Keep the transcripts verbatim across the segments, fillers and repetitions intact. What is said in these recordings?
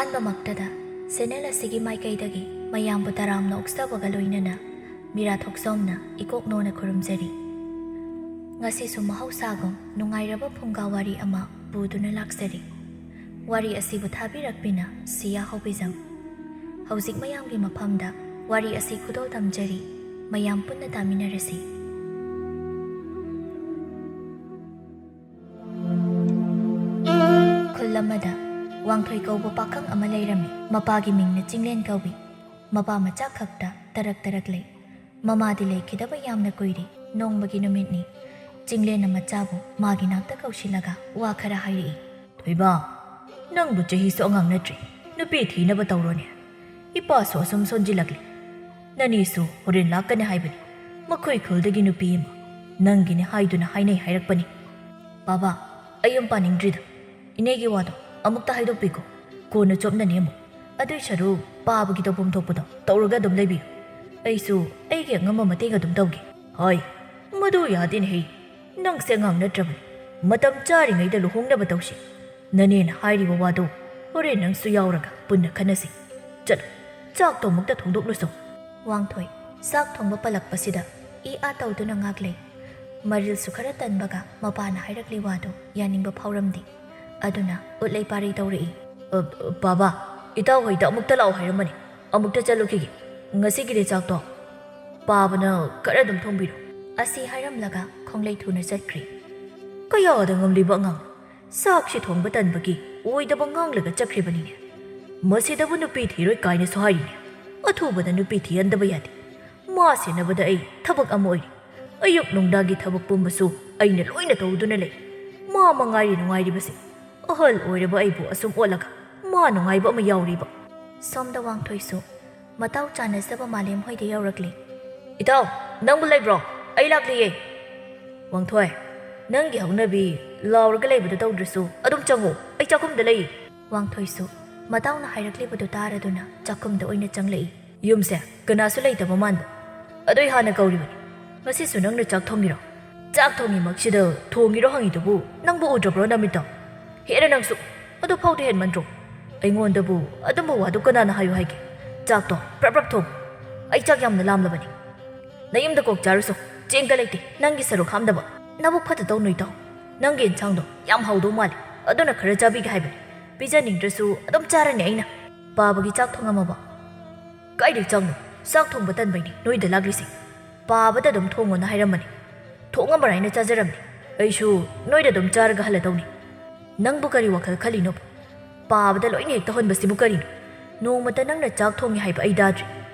ꯑꯍꯥꯟꯕꯃꯛꯇꯗ channel ꯑꯁꯤꯒꯤ ꯃꯥꯏꯀꯩꯗꯒꯤ ꯃꯌꯥꯝꯕꯨ ꯇꯔꯥꯝꯅ ꯑꯣꯛꯆꯕꯒ ꯂꯣꯏꯅꯅ ꯃꯤꯔꯥ ꯊꯣꯛꯆꯣꯝꯅ ꯏꯀꯣꯛ ꯅꯣꯅ ꯈꯨꯔꯨꯝꯖꯔꯤ꯫ ꯉꯁꯤꯁꯨ ꯃꯍꯧꯁꯥꯒꯨꯝ ꯅꯨꯡꯉꯥꯏꯔꯕ ꯐꯨꯡꯒꯥ ꯋꯥꯔꯤ ꯑꯃ ꯄꯨꯗꯨꯅ ꯂꯥꯛꯆꯔꯤ꯫ ꯋꯥꯔꯤ ꯑꯁꯤꯕꯨ ꯊꯥꯕꯤꯔꯛꯄꯤꯅ ꯁꯤꯌꯥ ꯍꯧꯕꯤꯖꯝ꯫ ꯍꯧꯖꯤꯛ ꯃꯌꯥꯝꯒꯤ ꯃꯐꯝꯗ ꯋꯥꯔꯤ ꯑꯁꯤ ꯈꯨꯗꯣꯜ ꯇꯝꯖꯔꯤ꯫ ꯃꯌꯥꯝ ꯄꯨꯟꯅ ꯇꯥꯃꯤꯟꯅꯔꯁꯤ꯫ ꯈꯨꯜ ꯑꯃꯗ ꯋꯥꯡꯊꯣꯏ ꯀꯧꯕ ꯄꯥꯈꯪ ꯑꯃ ꯂꯩꯔꯝꯃꯤ꯫ ꯃꯄꯥꯒꯤ ꯃꯤꯡꯅ ꯆꯤꯡꯂꯦꯟ ꯀꯧꯏ꯫ ꯃꯄꯥ ꯃꯆꯥ ꯈꯛꯇ ꯇꯔꯛ ꯇꯔꯛ ꯂꯩ꯫ ꯃꯃꯥꯗꯤ ꯂꯩꯈꯤꯗꯕ ꯌꯥꯝꯅ ꯀꯨꯏꯔꯦ꯫ ꯅꯣꯡꯃꯒꯤ ꯅꯨꯃꯤꯠꯅꯤ꯫ ꯆꯤꯡꯂꯦꯟꯅ ꯃꯆꯥꯕꯨ ꯃꯥꯒꯤ ꯅꯥꯛꯇ ꯀꯧꯁꯤꯜꯂꯒ ꯋꯥ ꯈꯔ ꯍꯥꯏꯔꯛꯏ꯫ "ꯊꯣꯏꯕ, ꯅꯪꯕꯨ ꯆꯍꯤꯁꯨ ꯑꯉꯥꯡ ꯅꯠꯇ꯭ꯔꯤ, ꯅꯨꯄꯤ ꯊꯤꯅꯕ ꯇꯧꯔꯣꯅꯦ꯫ ꯏꯄꯥꯁꯨ ꯑꯁꯨꯝ ꯁꯣꯟꯖꯤꯜꯂꯛꯂꯤ꯫ ꯅꯅꯦꯁꯨ ꯍꯣꯔꯦꯟ ꯂꯥꯛꯀꯅꯤ ꯍꯥꯏꯕꯅꯤ꯫ ꯃꯈꯣꯏ ꯈꯨꯜꯗꯒꯤ ꯅꯨꯄꯤ ꯑꯃ ꯅꯪꯒꯤꯅꯤ ꯍꯥꯏꯗꯨꯅ ꯍꯥꯏꯅꯩ ꯍꯥꯏꯔꯛꯄꯅꯤ꯫ ꯕꯥꯕꯥ, ꯑꯩ ꯌꯨꯝ ꯄꯥꯅꯤꯡꯗ꯭ꯔꯤꯗ꯫ ꯏꯅꯦꯒꯤ ꯋꯥꯗꯣ ꯑꯃꯨꯛꯇ ꯍꯥꯏꯗꯣꯛꯄꯤꯈꯣ꯫ ꯀꯣꯟꯅ ꯆꯣꯞꯅꯅꯤ ꯑꯃꯨꯛ꯫ ꯑꯗꯨꯏ ꯁꯔꯨꯛ ꯄꯥꯕꯒꯤ ꯇꯧꯐꯝ ꯊꯣꯛꯄꯗꯣ ꯇꯧꯔꯒ ꯑꯗꯨꯝ ꯂꯩꯕꯤꯌꯨ꯫ ꯑꯩꯁꯨ ꯑꯩꯒꯤ ꯑꯉꯝꯕ ꯃꯇꯦꯡ ꯑꯗꯨꯝ ꯇꯧꯒꯦ꯫" "ꯍꯣꯏ, ꯃꯗꯨ ꯌꯥꯗꯦꯅꯦꯍꯦ꯫ ꯅꯪꯁꯦ ꯑꯉꯥꯡ ꯅꯠꯇ꯭ꯔꯕꯅꯤ꯫ ꯃꯇꯝ ꯆꯥꯔꯤꯉꯩꯗ ꯂꯨꯍꯣꯡꯅꯕ ꯇꯧꯁꯤ꯫ ꯅꯅꯦꯅ ꯍꯥꯏꯔꯤꯕ ꯋꯥꯗꯣ ꯍꯣꯔꯦꯟ ꯅꯪꯁꯨ ꯌꯥꯎꯔꯒ ꯄꯨꯟꯅ ꯈꯟꯅꯁꯤ꯫ ꯆꯠꯂꯣ, ꯆꯥꯛꯇꯣ ꯑꯃꯨꯛꯇ ꯊꯣꯡꯗꯣꯛꯂꯨꯆꯣ꯫" ꯋꯥꯡꯊꯣꯏ ꯆꯥꯛ ꯊꯣꯡꯕ ꯄꯜꯂꯛꯄꯁꯤꯗ ꯏ ꯑꯥ ꯇꯧꯗꯨꯅ ꯉꯥꯛ ꯂꯩ꯫ ꯃꯔꯤꯜꯁꯨ ꯈꯔ ꯇꯟꯕꯒ ꯃꯄꯥꯅ ꯍꯥꯏꯔꯛꯂꯤ ꯋꯥꯗꯨ ꯌꯥꯅꯤꯡꯕ ꯐꯥꯎꯔꯝꯗꯦ꯫ ꯑꯗꯨꯅ ꯎꯠꯂꯩ ꯄꯥꯔꯩ ꯇꯧꯔꯛꯏ꯫ "ꯑ, ꯕꯥꯕꯥ, ꯏꯇꯥꯎ ꯍꯣꯏꯗ ꯑꯃꯨꯛꯇ ꯂꯥꯛꯑꯣ ꯍꯥꯏꯔꯝꯕꯅꯤ꯫ ꯑꯃꯨꯛꯇ ꯆꯠꯂꯨꯈꯤꯒꯦ꯫ ꯉꯁꯤꯒꯤꯗꯤ ꯆꯥꯛꯇꯣ ꯄꯥꯕꯅ ꯈꯔ ꯑꯗꯨꯝ ꯊꯣꯡꯕꯤꯔꯣ꯫" ꯑꯁꯤ ꯍꯥꯏꯔꯝꯂꯒ ꯈꯣꯡꯂꯩ ꯊꯨꯅ ꯆꯠꯈ꯭ꯔꯦ꯫ ꯀꯌꯥꯗ ꯉꯝꯂꯤꯕ ꯑꯉꯥꯡ? ꯆꯥꯛꯁꯤ ꯊꯣꯡꯕ ꯇꯟꯕꯒꯤ ꯑꯣꯏꯗꯕ ꯉꯥꯡꯂꯒ ꯆꯠꯈ꯭ꯔꯤꯕꯅꯤꯅꯦ꯫ ꯃꯁꯤꯗꯕꯨ ꯅꯨꯄꯤ ꯊꯤꯔꯣꯏ ꯀꯥꯏꯅꯁꯨ ꯍꯥꯏꯔꯤꯅꯦ꯫ ꯑꯊꯨꯕꯗ ꯅꯨꯄꯤ ꯊꯤꯍꯟꯗꯕ ꯌꯥꯗꯦ꯫ ꯃꯥ ꯁꯦꯟꯅꯕꯗ ꯑꯩ ꯊꯕꯛ ꯑꯃ ꯑꯣꯏꯔꯤ꯫ ꯑꯌꯨꯛ ꯅꯨꯡꯗꯥꯡꯒꯤ ꯊꯕꯛ ꯄꯨꯝꯕꯁꯨ ꯑꯩꯅ ꯂꯣꯏꯅ ꯇꯧꯗꯨꯅ ꯂꯩ꯫ ꯃꯥ ꯃꯉꯥꯏꯔꯦ ꯅꯨꯡꯉꯥꯏꯔꯤꯕꯁꯦ꯫ ꯑꯍꯜ ꯑꯣꯏꯔꯕ ꯑꯩꯕꯨ ꯑꯁꯨꯝ ꯑꯣꯠꯂꯒ ꯃꯥ ꯅꯨꯡꯉꯥꯏꯕ ꯑꯃ ꯌꯥꯎꯔꯤꯕ꯫ ꯁꯣꯝꯗ ꯋꯥꯡꯊꯣꯏꯁꯨ ꯃꯇꯥꯎ ꯆꯥꯟꯅꯖꯕ ꯃꯥꯂꯦꯝ ꯍꯣꯏꯗ ꯌꯧꯔꯛꯂꯤ꯫ "ꯏꯇꯥꯎ, ꯅꯪꯕꯨ ꯂꯩꯕ꯭ꯔꯣ? ꯑꯩ ꯂꯥꯛꯂꯤꯌꯦ꯫" "ꯋꯥꯡꯊꯣꯏ, ꯅꯪꯒꯤ ꯍꯧꯅꯕꯤ ꯂꯥꯎꯔꯒ ꯂꯩꯕꯗꯣ ꯇꯧꯗ꯭ꯔꯁꯨ ꯑꯗꯨꯝ ꯆꯪꯉꯣ, ꯑꯩ ꯆꯥꯛꯈꯨꯝꯗ ꯂꯩꯌꯦ꯫" ꯋꯥꯡꯊꯣꯏꯁꯨ ꯃꯇꯥꯎꯅ ꯍꯥꯏꯔꯛꯂꯤꯕꯗꯨ ꯇꯥꯔꯗꯨꯅ ꯆꯥꯛꯈꯨꯝꯗ ꯑꯣꯏꯅ ꯆꯪꯂꯛꯏ꯫ ꯌꯨꯝꯁꯦ ꯀꯅꯥꯁꯨ ꯂꯩꯇꯕ ꯃꯥꯟꯕ꯫ ꯑꯗꯨꯏ ꯍꯥꯟꯅ ꯀꯧꯔꯤꯕꯅꯤ꯫ "ꯉꯁꯤꯁꯨ ꯅꯪꯅ ꯆꯥꯛ ꯊꯣꯡꯉꯤꯔꯣ? ꯆꯥꯛ ꯊꯣꯡꯉꯤꯃꯛꯁꯤꯗ ꯊꯣꯡꯉꯤꯔꯣ ꯍꯪꯉꯤꯗꯨꯕꯨ ꯅꯪꯕꯨ ꯎꯗ꯭ꯔꯕ꯭ꯔꯣ ꯅꯃꯤꯠꯇꯣ? ꯍꯦꯔꯥ ꯅꯪꯁꯨ! ꯑꯗꯨ ꯐꯥꯎꯗꯤ ꯍꯦꯟꯃꯟꯗ꯭ꯔꯣ?" ꯑꯩꯉꯣꯟꯗꯕꯨ ꯑꯗꯨꯝꯕ ꯋꯥꯗꯨ ꯀꯅꯥꯅ ꯍꯥꯏꯌꯨ ꯍꯥꯏꯒꯦ? ꯆꯥꯛꯇꯣ ꯄ꯭ꯔꯞ ꯄ꯭ꯔꯞ ꯊꯣꯡ꯫ ꯑꯩ ꯆꯥꯛ ꯌꯥꯝꯅ ꯂꯥꯝꯂꯕꯅꯤ꯫ ꯅꯌꯨꯝꯗ ꯀꯣꯛ ꯆꯥꯔꯨꯁꯣ꯫ ꯆꯦꯡꯒ ꯂꯩꯇꯦ꯫ ꯅꯪꯒꯤ ꯁꯔꯨꯛ ꯍꯥꯞꯅꯕ꯫ ꯅꯕꯨꯛ ꯐꯠꯇ ꯇꯧꯅꯨ ꯏꯇꯥꯎ꯫ ꯅꯪꯒꯤ ꯏꯟꯁꯥꯡꯗꯣ ꯌꯥꯝ ꯍꯥꯎꯗꯧ ꯃꯥꯜꯂꯦ꯫ ꯑꯗꯨꯅ ꯈꯔ ꯆꯥꯕꯤꯒꯦ ꯍꯥꯏꯕꯅꯤ꯫ ꯄꯤꯖꯅꯤꯡꯗ꯭ꯔꯁꯨ ꯑꯗꯨꯝ ꯆꯥꯔꯅꯤ ꯑꯩꯅ꯫ ꯄꯥꯕꯒꯤ ꯆꯥꯛ ꯊꯣꯡꯉꯝꯃꯕ? ꯀꯥꯏꯗꯩ ꯆꯥꯛꯅꯣ? ꯆꯥꯛ ꯊꯣꯡꯕ ꯇꯟꯕꯩꯅꯤ ꯅꯣꯏꯗ ꯂꯥꯛꯂꯤꯁꯦ꯫ ꯄꯥꯕꯗ ꯑꯗꯨꯝ ꯊꯣꯡꯉꯣꯅ ꯍꯥꯏꯔꯝꯕꯅꯤ꯫ ꯊꯣꯡꯉꯝꯕ꯭ꯔꯥ ꯍꯥꯏꯅ ꯆꯥꯖꯔꯝꯅꯤ꯫ ꯑꯩꯁꯨ ꯅꯣꯏꯗ ꯑꯗꯨꯝ ꯆꯥꯔꯒ ꯍꯜꯂꯗꯧꯅꯤ꯫ ꯅꯪꯕꯨ ꯀꯔꯤ ꯋꯥꯈꯜ ꯈꯜꯂꯤꯅꯣ? ꯄꯥꯕꯗ ꯂꯣꯏꯅ ꯍꯦꯛ ꯇꯧꯍꯟꯕꯁꯤꯕꯨ ꯀꯔꯤꯅꯣ? ꯅꯣꯡꯃꯇ ꯅꯪꯅ ꯆꯥꯛ ꯊꯣꯡꯉꯤ ꯍꯥꯏꯕ ꯑꯩ ꯇꯥꯗ꯭ꯔꯤ꯫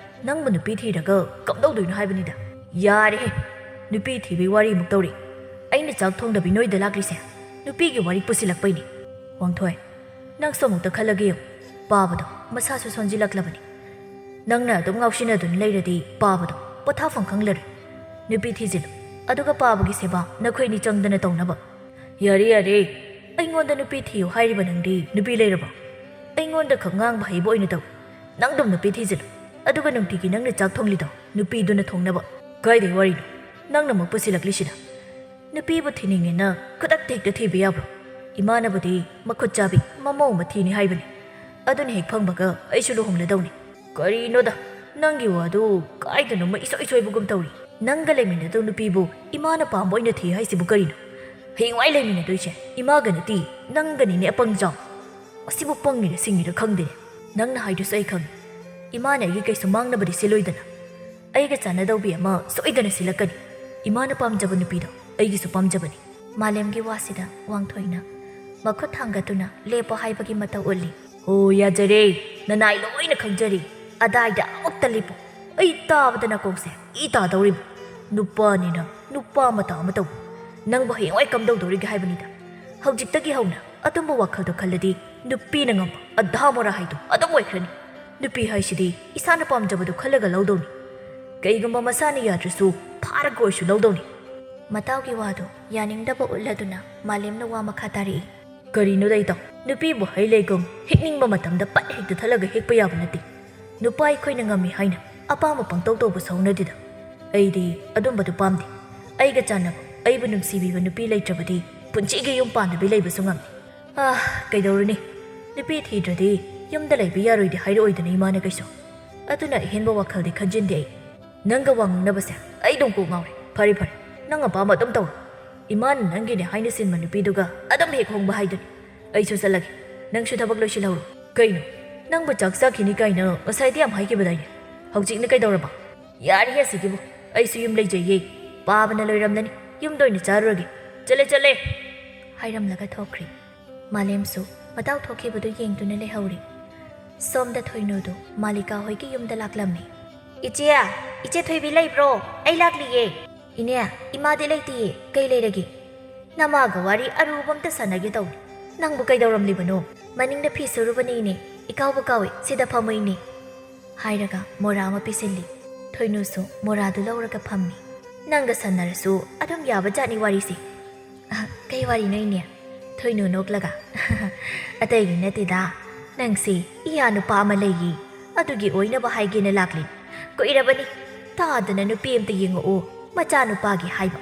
ꯅꯪꯕꯨ ꯅꯨꯄꯤ ꯊꯤꯔꯒ ꯀꯝꯗꯧꯗꯣꯏꯅꯣ ꯍꯥꯏꯕꯅꯤꯗ꯫ ꯌꯥꯔꯦꯍꯦ! ꯅꯨꯄꯤ ꯊꯤꯕꯩ ꯋꯥꯔꯤꯃꯨꯛ ꯇꯧꯔꯤ꯫ ꯑꯩꯅ ꯆꯥꯛ ꯊꯣꯡꯗꯕꯤ ꯅꯣꯏꯗ ꯂꯥꯛꯂꯤꯁꯦ ꯅꯨꯄꯤꯒꯤ ꯋꯥꯔꯤ ꯄꯨꯁꯤꯜꯂꯛꯄꯩꯅꯤ꯫ ꯋꯥꯡꯊꯣꯏ, ꯅꯪꯁꯨ ꯑꯃꯨꯛꯇ ꯈꯜꯂꯒ ꯌꯦꯡꯉꯨ꯫ ꯄꯥꯕꯗꯣ ꯃꯁꯥꯁꯨ ꯁꯣꯟꯖꯤꯜꯂꯛꯂꯕꯅꯤ꯫ ꯅꯪꯅ ꯑꯗꯨꯝ ꯉꯥꯎꯁꯤꯟꯅꯗꯨꯅ ꯂꯩꯔꯗꯤ ꯄꯥꯕꯗꯣ ꯄꯣꯊꯥꯐꯝ ꯈꯪꯂꯔꯣꯏ꯫ ꯅꯨꯄꯤ ꯊꯤꯖꯤꯜꯂꯨ, ꯑꯗꯨꯒ ꯄꯥꯕꯒꯤ ꯁꯦꯕꯥ ꯅꯈꯣꯏꯅꯤ ꯆꯪꯗꯅ ꯇꯧꯅꯕ꯫ ꯌꯥꯔꯦ, ꯌꯥꯔꯦ꯫ ꯑꯩꯉꯣꯟꯗ ꯅꯨꯄꯤ ꯊꯤꯌꯨ ꯍꯥꯏꯔꯤꯕ ꯅꯪꯗꯤ ꯅꯨꯄꯤ ꯂꯩꯔꯕꯣ? ꯑꯩꯉꯣꯟꯗ ꯈꯛ ꯉꯥꯡꯕ ꯍꯩꯕ ꯑꯣꯏꯅ ꯇꯧ꯫ ꯅꯪ ꯑꯗꯨꯝ ꯅꯨꯄꯤ ꯊꯤꯖꯤꯜꯂꯨ, ꯑꯗꯨꯒ ꯅꯨꯡꯇꯤꯒꯤ ꯅꯪꯅ ꯆꯥꯛ ꯊꯣꯡꯂꯤꯗꯣ ꯅꯨꯄꯤꯗꯨꯅ ꯊꯣꯡꯅꯕ꯫ ꯀꯥꯏꯗꯩ ꯋꯥꯔꯤꯅꯣ? ꯅꯪꯅ ꯑꯃꯨꯛ ꯄꯨꯁꯤꯜꯂꯛꯂꯤꯁꯤꯅ꯫ ꯅꯨꯄꯤꯕꯨ ꯊꯤꯅꯤꯡꯉꯦꯅ ꯈꯨꯗꯛꯇ ꯍꯦꯛꯇ ꯊꯤꯕ ꯌꯥꯕ꯭ꯔꯣ? ꯏꯃꯥꯅꯕꯨꯗꯤ ꯃꯈꯨꯠ ꯆꯥꯕꯤ ꯃꯃꯧ ꯑꯃ ꯊꯤꯅꯤ ꯍꯥꯏꯕꯅꯤ꯫ ꯑꯗꯨꯅ ꯍꯦꯛ ꯐꯪꯕꯒ ꯑꯩꯁꯨ ꯂꯨꯍꯣꯡꯂꯗꯧꯅꯤ꯫ ꯀꯔꯤꯅꯣꯗ, ꯅꯪꯒꯤ ꯋꯥꯗꯨ ꯀꯥꯏꯗꯅꯣꯃ ꯏꯁꯣꯏ ꯁꯣꯏꯕꯒꯨꯝ ꯇꯧꯔꯤ꯫ ꯅꯪꯒ ꯂꯩꯃꯤꯟꯅꯗꯧ ꯅꯨꯄꯤꯕꯨ ꯏꯃꯥꯅ ꯄꯥꯝꯕ ꯑꯣꯏꯅ ꯊꯤ ꯍꯥꯏꯁꯤꯕꯨ ꯀꯔꯤꯅꯣ? ꯍꯌꯦꯡꯋꯥꯏ ꯂꯩꯃꯤꯟꯅꯗꯣꯏꯁꯦ ꯏꯃꯥꯒ ꯅꯠꯇꯦ, ꯅꯪꯒꯅꯤꯅꯦ ꯑꯄꯪꯖꯥꯎ꯫ ꯑꯁꯤꯕꯨ ꯄꯪꯉꯤꯔ ꯁꯤꯡꯉꯤꯔ ꯈꯪꯗꯦ꯫ ꯅꯪꯅ ꯍꯥꯏꯗꯨꯁꯨ ꯑꯩ ꯈꯪꯉꯤ꯫ ꯏꯃꯥꯅ ꯑꯩꯒꯤ ꯀꯩꯁꯨ ꯃꯥꯡꯅꯕꯗꯤ ꯁꯤꯜꯂꯣꯏꯗꯅ꯫ ꯑꯩꯒ ꯆꯥꯟꯅꯗꯧꯕꯤ ꯑꯃ ꯁꯣꯏꯗꯅ ꯁꯤꯜꯂꯛꯀꯅꯤ꯫ ꯏꯃꯥꯅ ꯄꯥꯝꯖꯕ ꯅꯨꯄꯤꯗꯣ ꯑꯩꯒꯤꯁꯨ ꯄꯥꯝꯖꯕꯅꯤ꯫ ꯃꯥꯂꯦꯝꯒꯤ ꯋꯥꯁꯤꯗ ꯋꯥꯡꯊꯣꯏꯅ ꯃꯈꯨꯠ ꯊꯥꯡꯒꯠꯇꯨꯅ ꯂꯦꯞꯄꯣ ꯍꯥꯏꯕꯒꯤ ꯃꯇꯧ ꯎꯠꯂꯤ꯫ ꯑꯣ, ꯌꯥꯖꯔꯦ꯫ ꯅꯅꯥꯏ ꯂꯣꯏꯅ ꯈꯪꯖꯔꯦ꯫ ꯑꯗꯥꯏꯗ ꯑꯃꯨꯛꯇ ꯂꯦꯞꯄꯣ꯫ ꯑꯩ ꯇꯥꯕꯗ ꯅꯥꯀꯣꯡꯁꯦ ꯏ ꯇꯥꯗꯧꯔꯤꯕ꯫ ꯅꯨꯄꯥꯅꯤꯅ ꯅꯨꯄꯥ ꯃꯇꯥ ꯑꯃ ꯇꯧ꯫ ꯅꯪꯕꯨ ꯍꯌꯦꯡꯋꯥꯏ ꯀꯝꯗꯧꯗꯧꯔꯤꯒꯦ ꯍꯥꯏꯕꯅꯤꯗ꯫ ꯍꯧꯖꯤꯛꯇꯒꯤ ꯍꯧꯅ ꯑꯗꯨꯝꯕ ꯋꯥꯈꯜꯗꯣ ꯈꯜꯂꯗꯤ ꯅꯨꯄꯤꯅ ꯉꯝꯕ ꯑꯙꯥ ꯃꯣꯔꯥ ꯍꯥꯏꯗꯣ ꯑꯗꯨꯝ ꯑꯣꯏꯈ꯭ꯔꯅꯤ꯫ ꯅꯨꯄꯤ ꯍꯥꯏꯁꯤꯗꯤ ꯏꯁꯥꯅ ꯄꯥꯝꯖꯕꯗꯣ ꯈꯜꯂꯒ ꯂꯧꯗꯧꯅꯤ꯫ ꯀꯩꯒꯨꯝꯕ ꯃꯁꯥꯅ ꯌꯥꯗ꯭ꯔꯁꯨ ꯐꯥꯔꯒ ꯑꯣꯏꯁꯨ ꯂꯧꯗꯧꯅꯤ꯫ ꯃꯇꯥꯎꯒꯤ ꯋꯥꯗꯣ ꯌꯥꯅꯤꯡꯗꯕ ꯎꯠꯂꯗꯨꯅ ꯃꯥꯂꯦꯝꯅ ꯋꯥ ꯃꯈꯥ ꯇꯥꯔꯛꯏ꯫ ꯀꯔꯤꯅꯣꯗ ꯏꯇꯥꯎ? ꯅꯨꯄꯤꯕꯨ ꯍꯩ ꯂꯩꯒꯨꯝ ꯍꯦꯛꯅꯤꯡꯕ ꯃꯇꯝꯗ ꯄꯠ ꯍꯦꯛꯇ ꯊꯠꯂꯒ ꯍꯦꯛꯄ ꯌꯥꯕ ꯅꯠꯇꯦ꯫ ꯅꯨꯄꯥ ꯑꯩꯈꯣꯏꯅ ꯉꯝꯃꯤ ꯍꯥꯏꯅ ꯑꯄꯥꯝꯕ ꯄꯪꯇꯧ ꯇꯧꯕꯁꯨ ꯍꯧꯅꯗꯦꯗ꯫ ꯑꯩꯗꯤ ꯑꯗꯨꯝꯕꯗꯨ ꯄꯥꯝꯗꯦ꯫ ꯑꯩꯒ ꯆꯥꯟꯅꯕ, ꯑꯩꯕꯨ ꯅꯨꯡꯁꯤꯕꯤꯕ ꯅꯨꯄꯤ ꯂꯩꯇ꯭ꯔꯕꯗꯤ ꯄꯨꯟꯁꯤꯒꯤ ꯌꯨꯝ ꯄꯥꯟꯗꯕꯤ ꯂꯩꯕꯁꯨ ꯉꯝꯗꯦ꯫ ꯑꯥ, ꯀꯩꯗꯧꯔꯨꯅꯤ? ꯅꯨꯄꯤ ꯊꯤꯗ꯭ꯔꯗꯤ ꯌꯨꯝꯗ ꯂꯩꯕ ꯌꯥꯔꯣꯏꯗꯤ ꯍꯥꯏꯔꯛꯑꯣꯏꯗꯅ ꯏꯃꯥꯅ ꯀꯩꯁꯨ꯫ ꯑꯗꯨꯅ ꯑꯍꯦꯟꯕ ꯋꯥꯈꯜꯗꯤ ꯈꯟꯖꯤꯟꯗꯦ ꯑꯩ꯫ ꯅꯪꯒ ꯋꯥ ꯉꯥꯡꯅꯕꯁꯦ ꯑꯩ ꯑꯗꯨꯝ ꯀꯣꯛ ꯉꯥꯎꯔꯦ꯫ ꯐꯔꯦ ꯐꯔꯦ, ꯅꯪ ꯑꯄꯥꯝꯕ ꯑꯗꯨꯝ ꯇꯧꯔꯣ꯫ ꯏꯃꯥꯅ ꯅꯪꯒꯤꯅꯦ ꯍꯥꯏꯅ ꯁꯤꯟꯕ ꯅꯨꯄꯤꯗꯨꯒ ꯑꯗꯨꯝ ꯍꯦꯛ ꯍꯣꯡꯕ ꯍꯥꯏꯗꯨꯅꯤ꯫ ꯑꯩꯁꯨ ꯆꯠꯂꯒꯦ, ꯅꯪꯁꯨ ꯊꯕꯛ ꯂꯣꯏꯁꯤꯜꯍꯧꯔꯣ꯫ ꯀꯩꯅꯣ, ꯅꯪꯕꯨ ꯆꯥꯛ ꯆꯥꯈꯤꯅꯤ ꯀꯥꯏꯅ ꯉꯁꯥꯏꯗꯤ ꯌꯥꯝ ꯍꯥꯏꯈꯤꯕꯗꯥꯏꯅꯦ? ꯍꯧꯖꯤꯛꯅ ꯀꯩꯗꯧꯔꯕ? ꯌꯥꯔꯦꯍꯦ ꯑꯁꯤꯒꯤꯕꯨ, ꯑꯩꯁꯨ ꯌꯨꯝ ꯂꯩꯖꯩꯌꯦ꯫ ꯄꯥꯕꯅ ꯂꯣꯏꯔꯝꯂꯅꯤ, ꯌꯨꯝꯗ ꯑꯣꯏꯅ ꯆꯥꯔꯨꯔꯒꯦ꯫ ꯆꯠꯂꯦ ꯆꯠꯂꯦ, ꯍꯥꯏꯔꯝꯂꯒ ꯊꯣꯛꯈ꯭ꯔꯦ꯫ ꯃꯥꯂꯦꯝꯁꯨ ꯃꯇꯥꯎ ꯊꯣꯛꯈꯤꯕꯗꯨ ꯌꯦꯡꯗꯨꯅ ꯂꯩꯍꯧꯔꯦ꯫ ꯁꯣꯝꯗ ꯊꯣꯏꯅꯨꯗꯨ ꯃꯥꯂꯤꯀꯥ ꯍꯣꯏꯒꯤ ꯌꯨꯝꯗ ꯂꯥꯛꯂꯝꯃꯤ꯫ "ꯏꯆꯦ, ꯏꯆꯦ ꯊꯣꯏꯕꯤ ꯂꯩꯕ꯭ꯔꯣ? ꯑꯩ ꯂꯥꯛꯂꯤꯌꯦ꯫" "ꯏꯅꯦ, ꯏꯃꯥꯗꯤ ꯂꯩꯇꯤꯌꯦ, ꯀꯩ ꯂꯩꯔꯒꯦ?" "ꯅꯃꯥꯒ ꯋꯥꯔꯤ ꯑꯔꯨꯕ ꯑꯝꯇ ꯁꯥꯟꯅꯒꯦ ꯇꯧꯅꯤ꯫ ꯅꯪꯕꯨ ꯀꯩꯗꯧꯔꯝꯂꯤꯕꯅꯣ?" "ꯃꯅꯤꯡꯗ ꯐꯤ ꯁꯨꯔꯨꯕꯅꯤ ꯏꯅꯦ, ꯏꯀꯥꯎꯕ ꯀꯥꯎꯏ, ꯁꯤꯗ ꯐꯝꯃꯨ ꯏꯅꯦ꯫" ꯍꯥꯏꯔꯒ ꯃꯣꯔꯥ ꯑꯃ ꯄꯤꯁꯤꯜꯂꯤ꯫ ꯊꯣꯏꯅꯨꯁꯨ ꯃꯣꯔꯥꯗꯨ ꯂꯧꯔꯒ ꯐꯝꯃꯤ꯫ "ꯅꯪꯒ ꯁꯥꯟꯅꯔꯁꯨ ꯑꯗꯨꯝ ꯌꯥꯕ ꯖꯥꯠꯅꯤ ꯋꯥꯔꯤꯁꯦ꯫" "ꯑ, ꯀꯩ ꯋꯥꯔꯤꯅꯣ ꯏꯅꯦ?" ꯊꯣꯏꯅꯨ ꯅꯣꯛꯂꯒ, "ꯑꯇꯩꯒꯤ ꯅꯠꯇꯦꯗ, ꯅꯪꯁꯦ ꯏꯌꯥ ꯅꯨꯄꯥ ꯑꯃ ꯂꯩꯌꯦ, ꯑꯗꯨꯒꯤ ꯑꯣꯏꯅꯕ ꯍꯥꯏꯒꯦꯅ ꯂꯥꯛꯂꯤ꯫ ꯀꯨꯏꯔꯕꯅꯤ ꯇꯥꯗꯅ ꯅꯨꯄꯤ ꯑꯝꯇ ꯌꯦꯡꯉꯛꯑꯣ, ꯃꯆꯥꯅꯨꯄꯥꯒꯤ ꯍꯥꯏꯕ꯫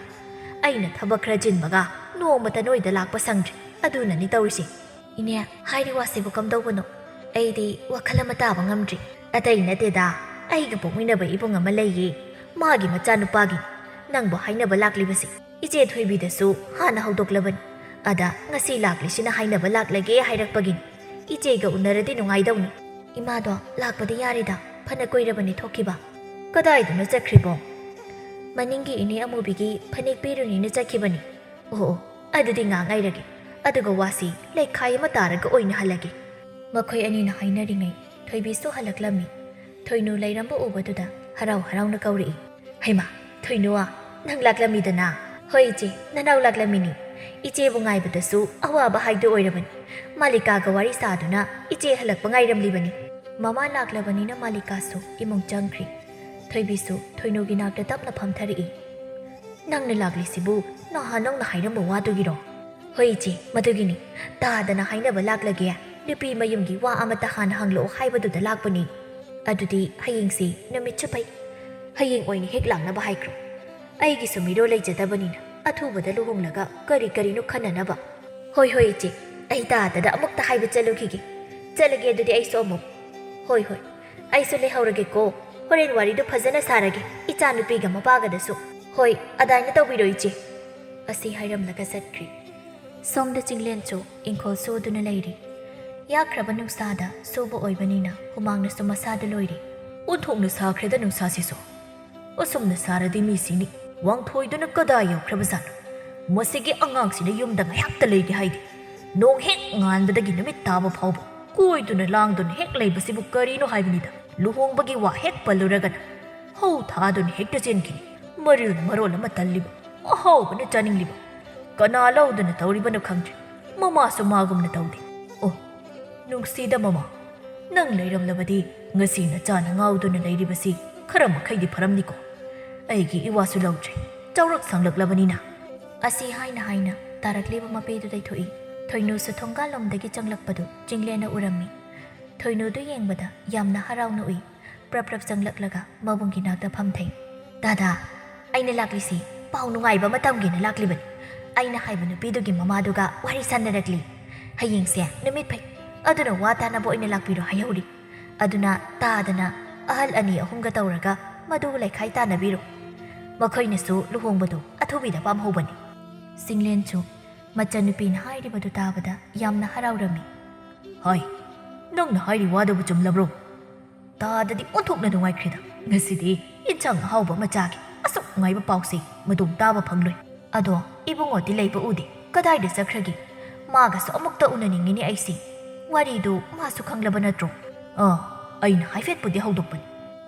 ꯑꯩꯅ ꯊꯕꯛ ꯈꯔ ꯆꯤꯟꯕꯒ ꯅꯣꯡꯃꯇ ꯅꯣꯏꯗ ꯂꯥꯛꯄ ꯁꯪꯗ꯭ꯔꯤ, ꯑꯗꯨꯅꯅꯤ ꯇꯧꯔꯤꯁꯦ꯫" "ꯏꯅꯦ, ꯍꯥꯏꯔꯤ ꯋꯥꯁꯤꯕꯨ ꯀꯝꯗꯧꯕꯅꯣ? ꯑꯩꯗꯤ ꯋꯥꯈꯜ ꯑꯃ ꯇꯥꯕ ꯉꯝꯗ꯭ꯔꯤ꯫" "ꯑꯇꯩ ꯅꯠꯇꯦꯗ, ꯑꯩꯒ ꯄꯣꯛꯃꯤꯟꯅꯕ ꯏꯕꯨꯡ ꯑꯃ ꯂꯩꯌꯦ, ꯃꯥꯒꯤ ꯃꯆꯥꯅꯨꯄꯥꯒꯤ ꯅꯪꯕꯨ ꯍꯥꯏꯅꯕ ꯂꯥꯛꯂꯤꯕꯁꯦ꯫ ꯏꯆꯦ ꯊꯣꯏꯕꯤꯗꯁꯨ ꯍꯥꯟꯅ ꯍꯧꯗꯣꯛꯂꯕꯅꯤ, ꯑꯗ ꯉꯁꯤ ꯂꯥꯛꯂꯤꯁꯤꯅ ꯍꯥꯏꯅꯕ ꯂꯥꯛꯂꯒꯦ ꯍꯥꯏꯔꯛꯄꯒꯤꯅꯤ꯫ ꯏꯆꯦꯒ ꯎꯅꯔꯗꯤ ꯅꯨꯡꯉꯥꯏꯗꯧꯅꯤ꯫" "ꯏꯃꯥꯗꯣ ꯂꯥꯛꯄꯗꯤ ꯌꯥꯔꯦꯗ, ꯐꯅ ꯀꯨꯏꯔꯕꯅꯤ ꯊꯣꯛꯈꯤꯕ꯫" "ꯀꯗꯥꯏꯗꯅꯣ ꯆꯠꯈ꯭ꯔꯤꯕꯣ?" "ꯃꯅꯤꯡꯒꯤ ꯏꯅꯦ ꯑꯃꯨꯕꯤꯒꯤ ꯐꯅꯦꯛ ꯄꯤꯔꯨꯅꯤꯅ ꯆꯠꯈꯤꯕꯅꯤ꯫" "ꯑꯣ ꯑꯣ, ꯑꯗꯨꯗꯤ ꯉꯥꯏꯍꯥꯛ ꯉꯥꯏꯔꯒꯦ, ꯑꯗꯨꯒ ꯋꯥꯁꯤ ꯂꯩꯈꯥꯏ ꯑꯃ ꯇꯥꯔꯒ ꯑꯣꯏꯅ ꯍꯜꯂꯒꯦ꯫" ꯃꯈꯣꯏ ꯑꯅꯤꯅ ꯍꯥꯏꯅꯔꯤꯉꯩ ꯊꯣꯏꯕꯤꯁꯨ ꯍꯜꯂꯛꯂꯝꯃꯤ꯫ ꯊꯣꯏꯅꯨ ꯂꯩꯔꯝꯕ ꯎꯕꯗꯨꯗ ꯍꯔꯥꯎ ꯍꯔꯥꯎꯅ ꯀꯧꯔꯛꯏ꯫ "ꯍꯩꯃꯥ, ꯊꯣꯏꯅꯨ, ꯅꯪ ꯂꯥꯛꯂꯝꯃꯤꯗꯅ?" "ꯍꯣꯏ ꯏꯆꯦ, ꯅꯅꯥꯎ ꯂꯥꯛꯂꯝꯃꯤꯅꯤ꯫ ꯏꯆꯦꯕꯨ ꯉꯥꯏꯕꯗꯁꯨ ꯑꯋꯥꯕ ꯍꯥꯏꯗꯨ ꯑꯣꯏꯔꯕꯅꯤ꯫ ꯃꯥꯂꯤꯀꯥꯒ ꯋꯥꯔꯤ ꯁꯥꯗꯨꯅ ꯏꯆꯦ ꯍꯜꯂꯛꯄ ꯉꯥꯏꯔꯝꯂꯤꯕꯅꯤ꯫" ꯃꯃꯥ ꯂꯥꯛꯂꯕꯅꯤꯅ ꯃꯥꯂꯤꯀꯥꯁꯨ ꯏꯃꯨꯡ ꯆꯪꯈ꯭ꯔꯤ꯫ ꯊꯣꯏꯕꯤꯁꯨ ꯊꯣꯏꯅꯨꯒꯤ ꯅꯥꯛꯇ ꯇꯞꯅ ꯐꯝꯊꯔꯛꯏ꯫ "ꯅꯪꯅ ꯂꯥꯛꯂꯤꯁꯤꯕꯨ ꯅꯍꯥꯟ ꯅꯪꯅ ꯍꯥꯏꯔꯝꯕ ꯋꯥꯗꯨꯒꯤꯔꯣ?" "ꯍꯣꯏ ꯏꯆꯦ, ꯃꯗꯨꯒꯤꯅꯤ꯫ ꯇꯥꯗꯅ ꯍꯥꯏꯅꯕ ꯂꯥꯛꯂꯒꯦ, ꯅꯨꯄꯤ ꯃꯌꯨꯝꯒꯤ ꯋꯥ ꯑꯃꯇ ꯍꯥꯟꯅ ꯍꯪꯂꯛꯑꯣ ꯍꯥꯏꯕꯗꯨꯗ ꯂꯥꯛꯄꯅꯤ꯫ ꯑꯗꯨꯗꯤ ꯍꯌꯦꯡꯁꯤ ꯅꯨꯃꯤꯠꯁꯨ ꯐꯩ꯫ ꯍꯌꯦꯡ ꯑꯣꯏꯅ ꯍꯦꯛ ꯂꯥꯛꯅꯕ ꯍꯥꯏꯈ꯭ꯔꯣ꯫ ꯑꯩꯒꯤꯁꯨ ꯃꯤꯔꯣꯜ ꯂꯩꯖꯗꯕꯅꯤꯅ ꯑꯊꯨꯕꯗ ꯂꯨꯍꯣꯡꯂꯒ ꯀꯔꯤ ꯀꯔꯤꯅꯣ ꯈꯟꯅꯅꯕ꯫" "ꯍꯣꯏ ꯍꯣꯏ ꯏꯆꯦ, ꯑꯩ ꯇꯥꯗꯗ ꯑꯃꯨꯛꯇ ꯍꯥꯏꯕ ꯆꯠꯂꯨꯈꯤꯒꯦ꯫ ꯆꯠꯂꯒꯦ ꯑꯗꯨꯗꯤ ꯑꯩꯁꯨ ꯑꯃꯨꯛ꯫ ꯍꯣꯏ, ꯍꯣꯏ, ꯑꯩꯁꯨ ꯂꯩꯍꯧꯔꯒꯦꯀꯣ꯫ ꯍꯣꯔꯦꯟ ꯋꯥꯔꯤꯗꯨ ꯐꯖꯅ ꯁꯥꯔꯒꯦ, ꯏꯆꯥꯅꯨꯄꯤꯒ ꯃꯄꯥꯒꯗꯁꯨ꯫ ꯍꯣꯏ, ꯑꯗꯥꯏꯅ ꯇꯧꯕꯤꯔꯣ, ꯏꯆꯦ꯫ ꯑꯁꯤ ꯍꯥꯏꯔꯝꯂꯒ ꯆꯠꯈ꯭ꯔꯤ꯫ ꯁꯣꯝꯗ ꯆꯤꯡꯂꯦꯟꯁꯨ ꯏꯪꯈꯣꯜ ꯁꯨꯗꯨꯅ ꯂꯩꯔꯤ꯫ ꯌꯥꯛꯈ꯭ꯔꯕ ꯅꯨꯡꯁꯥꯗ ꯁꯨꯕ ꯑꯣꯏꯕꯅꯤꯅ ꯍꯨꯃꯥꯡꯅꯁꯨ ꯃꯁꯥꯗ ꯂꯣꯏꯔꯤ꯫ ꯑꯣꯟꯊꯣꯛꯅ ꯁꯥꯈ꯭ꯔꯦꯗ ꯅꯨꯡꯁꯥꯁꯤꯁꯨ꯫ ꯑꯁꯨꯝꯅ ꯁꯥꯔꯗꯤ ꯃꯤꯁꯤꯡꯅꯤ꯫ ꯋꯥꯡꯊꯣꯏꯗꯨꯅ ꯀꯗꯥꯏ ꯌꯧꯈ꯭ꯔꯕꯖꯥꯠꯅꯣ? ꯃꯁꯤꯒꯤ ꯑꯉꯥꯡꯁꯤꯅ ꯌꯨꯝꯗ ꯉꯥꯏꯍꯥꯛꯇ ꯂꯩꯒꯦ ꯍꯥꯏꯗꯦ꯫ ꯅꯣꯡ ꯍꯦꯛ ꯉꯥꯟꯕꯗꯒꯤ ꯅꯨꯃꯤꯠ ꯇꯥꯕ ꯐꯥꯎꯕ ꯀꯣꯏꯗꯨꯅ ꯂꯥꯡꯗꯨꯅ ꯍꯦꯛ ꯂꯩꯕꯁꯤꯕꯨ ꯀꯔꯤꯅꯣ ꯍꯥꯏꯕꯅꯤꯗ꯫ ꯂꯨꯍꯣꯡꯕꯒꯤ ꯋꯥ ꯍꯦꯛ ꯄꯜꯂꯨꯔꯒꯅ ꯍꯧ ꯊꯥꯗꯨꯅ ꯍꯦꯛꯇ ꯆꯦꯟꯈꯤꯅꯤ꯫ ꯃꯔꯤꯜ ꯃꯔꯣꯜ ꯑꯃ ꯇꯜꯂꯤꯕ, ꯑꯍꯥꯎꯕꯅ ꯆꯥꯅꯤꯡꯂꯤꯕ꯫ ꯀꯅꯥ ꯂꯧꯗꯨꯅ ꯇꯧꯔꯤꯕꯅꯣ ꯈꯪꯗ꯭ꯔꯦ꯫ ꯃꯃꯥꯁꯨ ꯃꯥꯒꯨꯝꯅ ꯇꯧꯗꯦ꯫ ꯑꯣ, ꯅꯨꯡꯁꯤꯗ ꯃꯃꯥ, ꯅꯪ ꯂꯩꯔꯝꯂꯕꯗꯤ ꯉꯁꯤ ꯅꯆꯥꯅ ꯉꯥꯎꯗꯨꯅ ꯂꯩꯔꯤꯕꯁꯤ ꯈꯔ ꯃꯈꯩꯗꯤ ꯐꯔꯝꯅꯤꯀꯣ꯫ ꯑꯩꯒꯤ ꯏꯋꯥꯁꯨ ꯂꯧꯗ꯭ꯔꯦ, ꯆꯥꯎꯔꯛ ꯁꯥꯡꯂꯛꯂꯕꯅꯤꯅ꯫ ꯑꯁꯤ ꯍꯥꯏꯅ ꯍꯥꯏꯅ ꯇꯥꯔꯛꯂꯤꯕ ꯃꯄꯦꯗꯨꯗꯩ ꯊꯣꯛꯏ꯫ ꯊꯣꯏꯅꯨꯁꯨ ꯊꯣꯡꯒꯥꯜꯂꯣꯝꯗꯒꯤ ꯆꯪꯂꯛꯄꯗꯨ ꯆꯤꯡꯂꯦꯟꯅ ꯎꯔꯝꯃꯤ꯫ ꯊꯣꯏꯅꯨꯗꯨ ꯌꯦꯡꯕꯗ ꯌꯥꯝꯅ ꯍꯔꯥꯎꯅ ꯎꯏ꯫ ꯄ꯭ꯔꯞ ꯄ꯭ꯔꯞ ꯆꯪꯂꯛꯂꯒ ꯃꯕꯨꯡꯒꯤ ꯅꯥꯛꯇ ꯐꯝꯊꯩ꯫ "ꯗꯥꯗꯥ, ꯑꯩꯅ ꯂꯥꯛꯂꯤꯁꯤ ꯄꯥꯎ ꯅꯨꯡꯉꯥꯏꯕ ꯑꯃ ꯇꯝꯒꯦꯅ ꯂꯥꯛꯂꯤꯕꯅꯤ꯫ ꯑꯩꯅ ꯍꯥꯏꯕ ꯅꯨꯄꯤꯗꯨꯒꯤ ꯃꯃꯥꯗꯨꯒ ꯋꯥꯔꯤ ꯁꯥꯟꯅꯔꯛꯂꯤ꯫ ꯍꯌꯦꯡꯁꯦ ꯅꯨꯃꯤꯠ ꯐꯩ, ꯑꯗꯨꯅ ꯋꯥ ꯇꯥꯅꯕ ꯑꯣꯏꯅ ꯂꯥꯛꯄꯤꯔꯣ ꯍꯥꯏꯍꯧꯔꯤ꯫ ꯑꯗꯨꯅ ꯇꯥꯗꯅ ꯑꯍꯜ ꯑꯅꯤ ꯑꯍꯨꯝꯒ ꯇꯧꯔꯒ ꯃꯗꯨ ꯂꯩꯈꯥꯏ ꯇꯥꯅꯕꯤꯔꯣ꯫ ꯃꯈꯣꯏꯅꯁꯨ ꯂꯨꯍꯣꯡꯕꯗꯨ ꯑꯊꯨꯕꯤꯗ ꯄꯥꯝꯍꯧꯕꯅꯤ꯫" ꯆꯤꯡꯂꯦꯟꯁꯨ ꯃꯆꯟꯅꯨꯄꯤꯅ ꯍꯥꯏꯔꯤꯕꯗꯨ ꯇꯥꯕꯗ ꯌꯥꯝꯅ ꯍꯔꯥꯎꯔꯝꯃꯤ꯫ "ꯍꯥꯏ, ꯅꯪꯅ ꯍꯥꯏꯔꯤ ꯋꯥꯗꯨꯕꯨ ꯆꯨꯝꯂꯕ꯭ꯔꯣ? ꯇꯥꯗꯗꯤ ꯑꯣꯟꯊꯣꯛꯅ ꯅꯨꯡꯉꯥꯏꯈ꯭ꯔꯦꯗ꯫ ꯉꯁꯤꯗꯤ ꯏꯟꯁꯥꯡ ꯑꯍꯥꯎꯕ ꯑꯃ ꯆꯥꯒꯦ꯫ ꯑꯁꯨꯛ ꯅꯨꯡꯉꯥꯏꯕ ꯄꯥꯎꯁꯦ ꯃꯇꯨꯡ ꯇꯥꯕ ꯐꯪꯂꯣꯏ꯫ ꯑꯗꯣ ꯏꯕꯨꯡꯉꯣꯗꯤ ꯂꯩꯕ ꯎꯗꯦ꯫ ꯀꯗꯥꯏꯗ ꯆꯠꯈ꯭ꯔꯒꯦ? ꯃꯥꯒꯁꯨ ꯑꯃꯨꯛꯇ ꯎꯅꯅꯤꯡꯉꯤꯅꯦ ꯑꯩꯁꯦ꯫ ꯋꯥꯔꯤꯗꯨ ꯃꯥꯁꯨ ꯈꯪꯂꯕ ꯅꯠꯇ꯭ꯔꯣ?" "ꯑꯥ, ꯑꯩꯅ ꯍꯥꯏꯐꯦꯠꯄꯨꯗꯤ ꯍꯧꯗꯣꯛꯄꯅꯤ꯫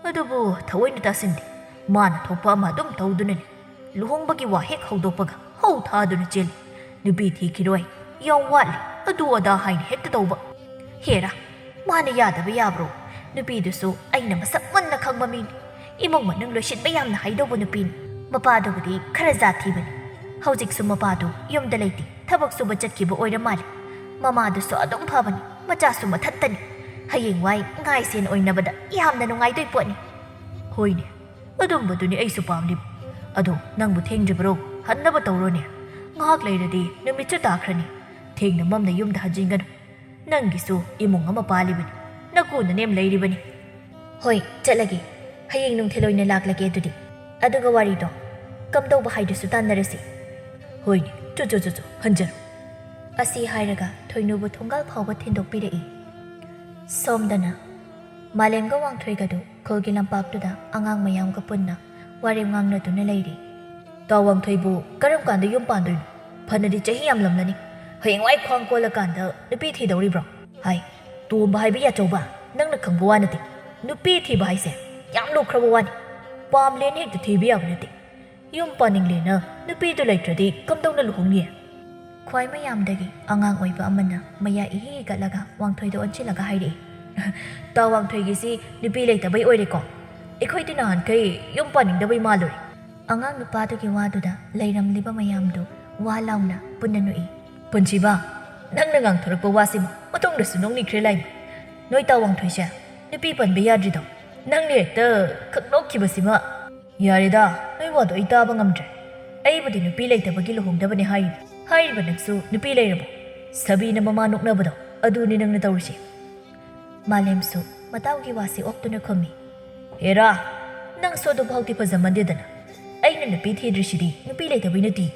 ꯑꯗꯨꯕꯨ ꯊꯑꯣꯏꯅ ꯇꯥꯁꯤꯟꯗꯦ꯫ ꯃꯥꯅ ꯊꯣꯛꯄ ꯑꯃ ꯑꯗꯨꯝ ꯇꯧꯗꯨꯅꯅꯤ꯫ ꯂꯨꯍꯣꯡꯕꯒꯤ ꯋꯥ ꯍꯦꯛ ꯍꯧꯗꯣꯛꯄꯒ ꯍꯧ ꯊꯥꯗꯨꯅ ꯆꯦꯜꯂꯤ꯫ ꯅꯨꯄꯤ ꯊꯤꯈꯤꯔꯣꯏ, ꯌꯥꯝ ꯋꯥꯠꯂꯤ, ꯑꯗꯨ ꯑꯗꯥ ꯍꯥꯏꯅ ꯍꯦꯛꯇ ꯇꯧꯕ꯫ ꯍꯦꯔꯥ, ꯃꯥꯅ ꯌꯥꯗꯕ ꯌꯥꯕ꯭ꯔꯣ? ꯅꯨꯄꯤꯗꯨꯁꯨ ꯑꯩꯅ ꯃꯁꯛ ꯃꯨꯟꯅ ꯈꯪꯕ ꯃꯤꯅꯤ꯫ ꯏꯃꯨꯡ ꯃꯅꯨꯡ ꯂꯣꯏꯁꯤꯟꯕ ꯌꯥꯝꯅ ꯍꯩꯗꯧꯕ ꯅꯨꯄꯤꯅꯤ꯫ ꯃꯄꯥꯗꯨꯕꯨꯗꯤ ꯈꯔ ꯖꯥꯠ ꯊꯤꯕꯅꯤ꯫ ꯍꯧꯖꯤꯛꯁꯨ ꯃꯄꯥꯗꯨ ꯌꯨꯝꯗ ꯂꯩꯇꯦ, ꯊꯕꯛ ꯁꯨꯕ ꯆꯠꯈꯤꯕ ꯑꯣꯏꯔ ꯃꯥꯜꯂꯦ꯫ ꯃꯃꯥꯗꯨꯁꯨ ꯑꯗꯨꯝ ꯐꯕꯅꯤ, ꯃꯆꯥꯁꯨ ꯃꯊꯟꯇꯅꯤ꯫ ꯍꯌꯦꯡꯋꯥꯏ ꯉꯥꯏ ꯁꯦꯟ ꯑꯣꯏꯅꯕꯗ ꯌꯥꯝꯅ ꯅꯨꯡꯉꯥꯏꯗꯣꯏ ꯄꯣꯠꯅꯤ꯫" "ꯍꯣꯏꯅꯦ, ꯑꯗꯨꯝꯕꯗꯨꯅꯤ ꯑꯩꯁꯨ ꯄꯥꯝꯂꯤꯕ꯫ ꯑꯗꯣ ꯅꯪꯕꯨ ꯊꯦꯡꯗ꯭ꯔꯤꯕꯔꯣ? ꯍꯟꯅꯕ ꯇꯧꯔꯣꯅꯦ꯫ ꯉꯥꯏꯍꯥꯛ ꯂꯩꯔꯗꯤ ꯅꯨꯃꯤꯠꯁꯨ ꯇꯥꯈ꯭ꯔꯅꯤ꯫ ꯊꯦꯡꯅ ꯃꯝꯅ ꯌꯨꯝꯗ ꯍꯟꯖꯤꯟꯒꯅꯨ꯫ ꯅꯪꯒꯤꯁꯨ ꯏꯃꯨꯡ ꯑꯃ ꯄꯥꯜꯂꯤꯕꯅꯤ, ꯅꯀꯨ ꯅꯅꯦꯝ ꯂꯩꯔꯤꯕꯅꯤ꯫ ꯍꯣꯏ, ꯆꯠꯂꯒꯦ꯫ ꯍꯌꯦꯡ ꯅꯨꯡꯊꯤꯜ ꯑꯣꯏꯅ ꯂꯥꯛꯂꯒꯦ ꯑꯗꯨꯗꯤ꯫ ꯑꯗꯨꯒ ꯋꯥꯔꯤꯗꯣ ꯀꯝꯗꯧꯕ ꯍꯥꯏꯗꯨꯁꯨ ꯇꯥꯟꯅꯔꯁꯤ꯫ ꯍꯣꯏꯅꯦ, ꯆꯨ ꯆꯨ ꯆꯨ ꯆꯨ, ꯍꯟꯖꯔꯣ꯫ ꯑꯁꯤ ꯍꯥꯏꯔꯒ ꯊꯣꯏꯅꯨꯕꯨ ꯊꯣꯡꯒꯥꯜ ꯐꯥꯎꯕ ꯊꯤꯟꯗꯣꯛꯄꯤꯔꯛꯏ꯫ ꯁꯣꯝꯗꯅ ꯃꯥꯂꯦꯝꯒ ꯋꯥꯡꯊꯣꯏꯒꯗꯨ ꯈꯨꯜꯒꯤ ꯂꯝꯄꯥꯛꯇꯨꯗ ꯑꯉꯥꯡ ꯃꯌꯥꯝꯒ ꯄꯨꯟꯅ ꯋꯥꯔꯦꯝ ꯉꯥꯡꯅꯗꯨꯅ ꯂꯩꯔꯤ꯫ ꯇꯥ ꯋꯥꯡꯊꯣꯏꯕꯨ ꯀꯔꯝ ꯀꯥꯟꯗ ꯌꯨꯝ ꯄꯥꯟꯗꯣꯏꯅꯣ? ꯐꯅꯗꯤ ꯆꯍꯤ ꯌꯥꯝꯂꯝꯂꯅꯤ꯫ ꯍꯌꯦꯡꯋꯥꯏ ꯈ꯭ꯋꯥꯡ ꯀꯣꯜꯂꯀꯥꯟꯗ ꯅꯨꯄꯤ ꯊꯤꯗꯧꯔꯤꯕ꯭ꯔꯣ? ꯍꯥꯏ, ꯇꯣꯝꯕ ꯍꯥꯏꯕꯤ ꯑꯆꯧꯕ, ꯅꯪꯅ ꯈꯪꯕ ꯋꯥ ꯅꯠꯇꯦ꯫ ꯅꯨꯄꯤ ꯊꯤꯕ ꯍꯥꯏꯁꯦ ꯌꯥꯝ ꯂꯨꯈ꯭ꯔꯕ ꯋꯥꯅꯤ꯫ ꯄꯥꯝꯂꯦꯅ ꯍꯦꯛꯇ ꯊꯤꯕ ꯌꯥꯕ ꯅꯠꯇꯦ꯫ ꯌꯨꯝ ꯄꯥꯅꯤꯡꯂꯦꯅ ꯅꯨꯄꯤꯗꯨ ꯂꯩꯇ꯭ꯔꯗꯤ ꯀꯝꯗꯧꯅ ꯂꯨꯍꯣꯡꯅꯤ? ꯈ꯭ꯋꯥꯏ ꯃꯌꯥꯝꯗꯒꯤ ꯑꯉꯥꯡ ꯑꯣꯏꯕ ꯑꯃꯅ ꯃꯌꯥ ꯏꯍꯤ ꯍꯤꯒꯠꯂꯒ ꯋꯥꯡꯊꯣꯏꯗ ꯑꯣꯟꯁꯤꯜꯂꯒ ꯍꯥꯏꯔꯛꯏ꯫ ꯇꯥ ꯋꯥꯡꯊꯣꯏꯒꯤꯁꯤ ꯅꯨꯄꯤ ꯂꯩꯇꯕꯩ ꯑꯣꯏꯔꯦꯀꯣ? ꯑꯩꯈꯣꯏꯗꯤ ꯅꯍꯥꯟꯈꯩ ꯌꯨꯝ ꯄꯥꯅꯤꯡꯗꯕꯩ ꯃꯥꯜꯂꯨꯔꯦ꯫ ꯑꯉꯥꯡ ꯅꯨꯄꯥꯗꯨꯒꯤ ꯋꯥꯗꯨꯗ ꯂꯩꯔꯝꯂꯤꯕ ꯃꯌꯥꯝꯗꯨ ꯋꯥ ꯂꯥꯎꯅ ꯄꯨꯟꯅ ꯅꯣꯛꯏ꯫ ꯄꯨꯟꯁꯤꯕ, ꯅꯪꯅ ꯉꯥꯡꯊꯣꯔꯛꯄ ꯋꯥꯁꯤꯃ ꯃꯇꯨꯡꯗꯁꯨ ꯅꯣꯛꯅꯤꯡꯈ꯭ꯔꯦ ꯂꯥꯏꯃ꯫ ꯅꯣꯏ ꯇꯥ ꯋꯥꯡꯊꯣꯏꯁꯦ ꯅꯨꯄꯤ ꯄꯟꯕ ꯌꯥꯗ꯭ꯔꯤꯗꯣ ꯅꯪꯅ ꯍꯦꯛꯇ ꯈꯛ ꯅꯣꯛꯈꯤꯕꯁꯤꯃ꯫ ꯌꯥꯔꯦꯗ, ꯅꯣꯏ ꯋꯥꯗꯣ ꯑꯩ ꯇꯥꯕ ꯉꯝꯗ꯭ꯔꯦ꯫ ꯑꯩꯕꯨꯗꯤ ꯅꯨꯄꯤ ꯂꯩꯇꯕꯒꯤ ꯂꯨꯍꯣꯡꯗꯕꯅꯦ ꯍꯥꯏꯔꯤꯕ꯫ ꯍꯥꯏꯔꯤꯕ ꯅꯪꯁꯨ ꯅꯨꯄꯤ ꯂꯩꯔꯕꯣ? ꯁꯥꯕꯤꯅ ꯃꯃꯥ ꯅꯣꯛꯅꯕꯗꯣ ꯑꯗꯨꯅꯤ ꯅꯪꯅ ꯇꯧꯔꯤꯁꯦ꯫ ꯃꯥꯂꯦꯝꯁꯨ ꯃꯇꯥꯎꯒꯤ ꯋꯥꯁꯦ ꯑꯣꯛꯇꯨꯅ ꯈꯨꯝꯃꯤ꯫ ꯍꯦꯔꯥ, ꯅꯪꯁꯨ ꯑꯗꯨꯐꯥꯎꯗꯤ ꯐꯖꯃꯟꯗꯦꯗꯅ꯫ ꯑꯩꯅ ꯅꯨꯄꯤ ꯊꯤꯗ꯭ꯔꯤꯁꯤꯗꯤ ꯅꯨꯄꯤ ꯂꯩꯇꯕꯩ ꯅꯠꯇꯦ꯫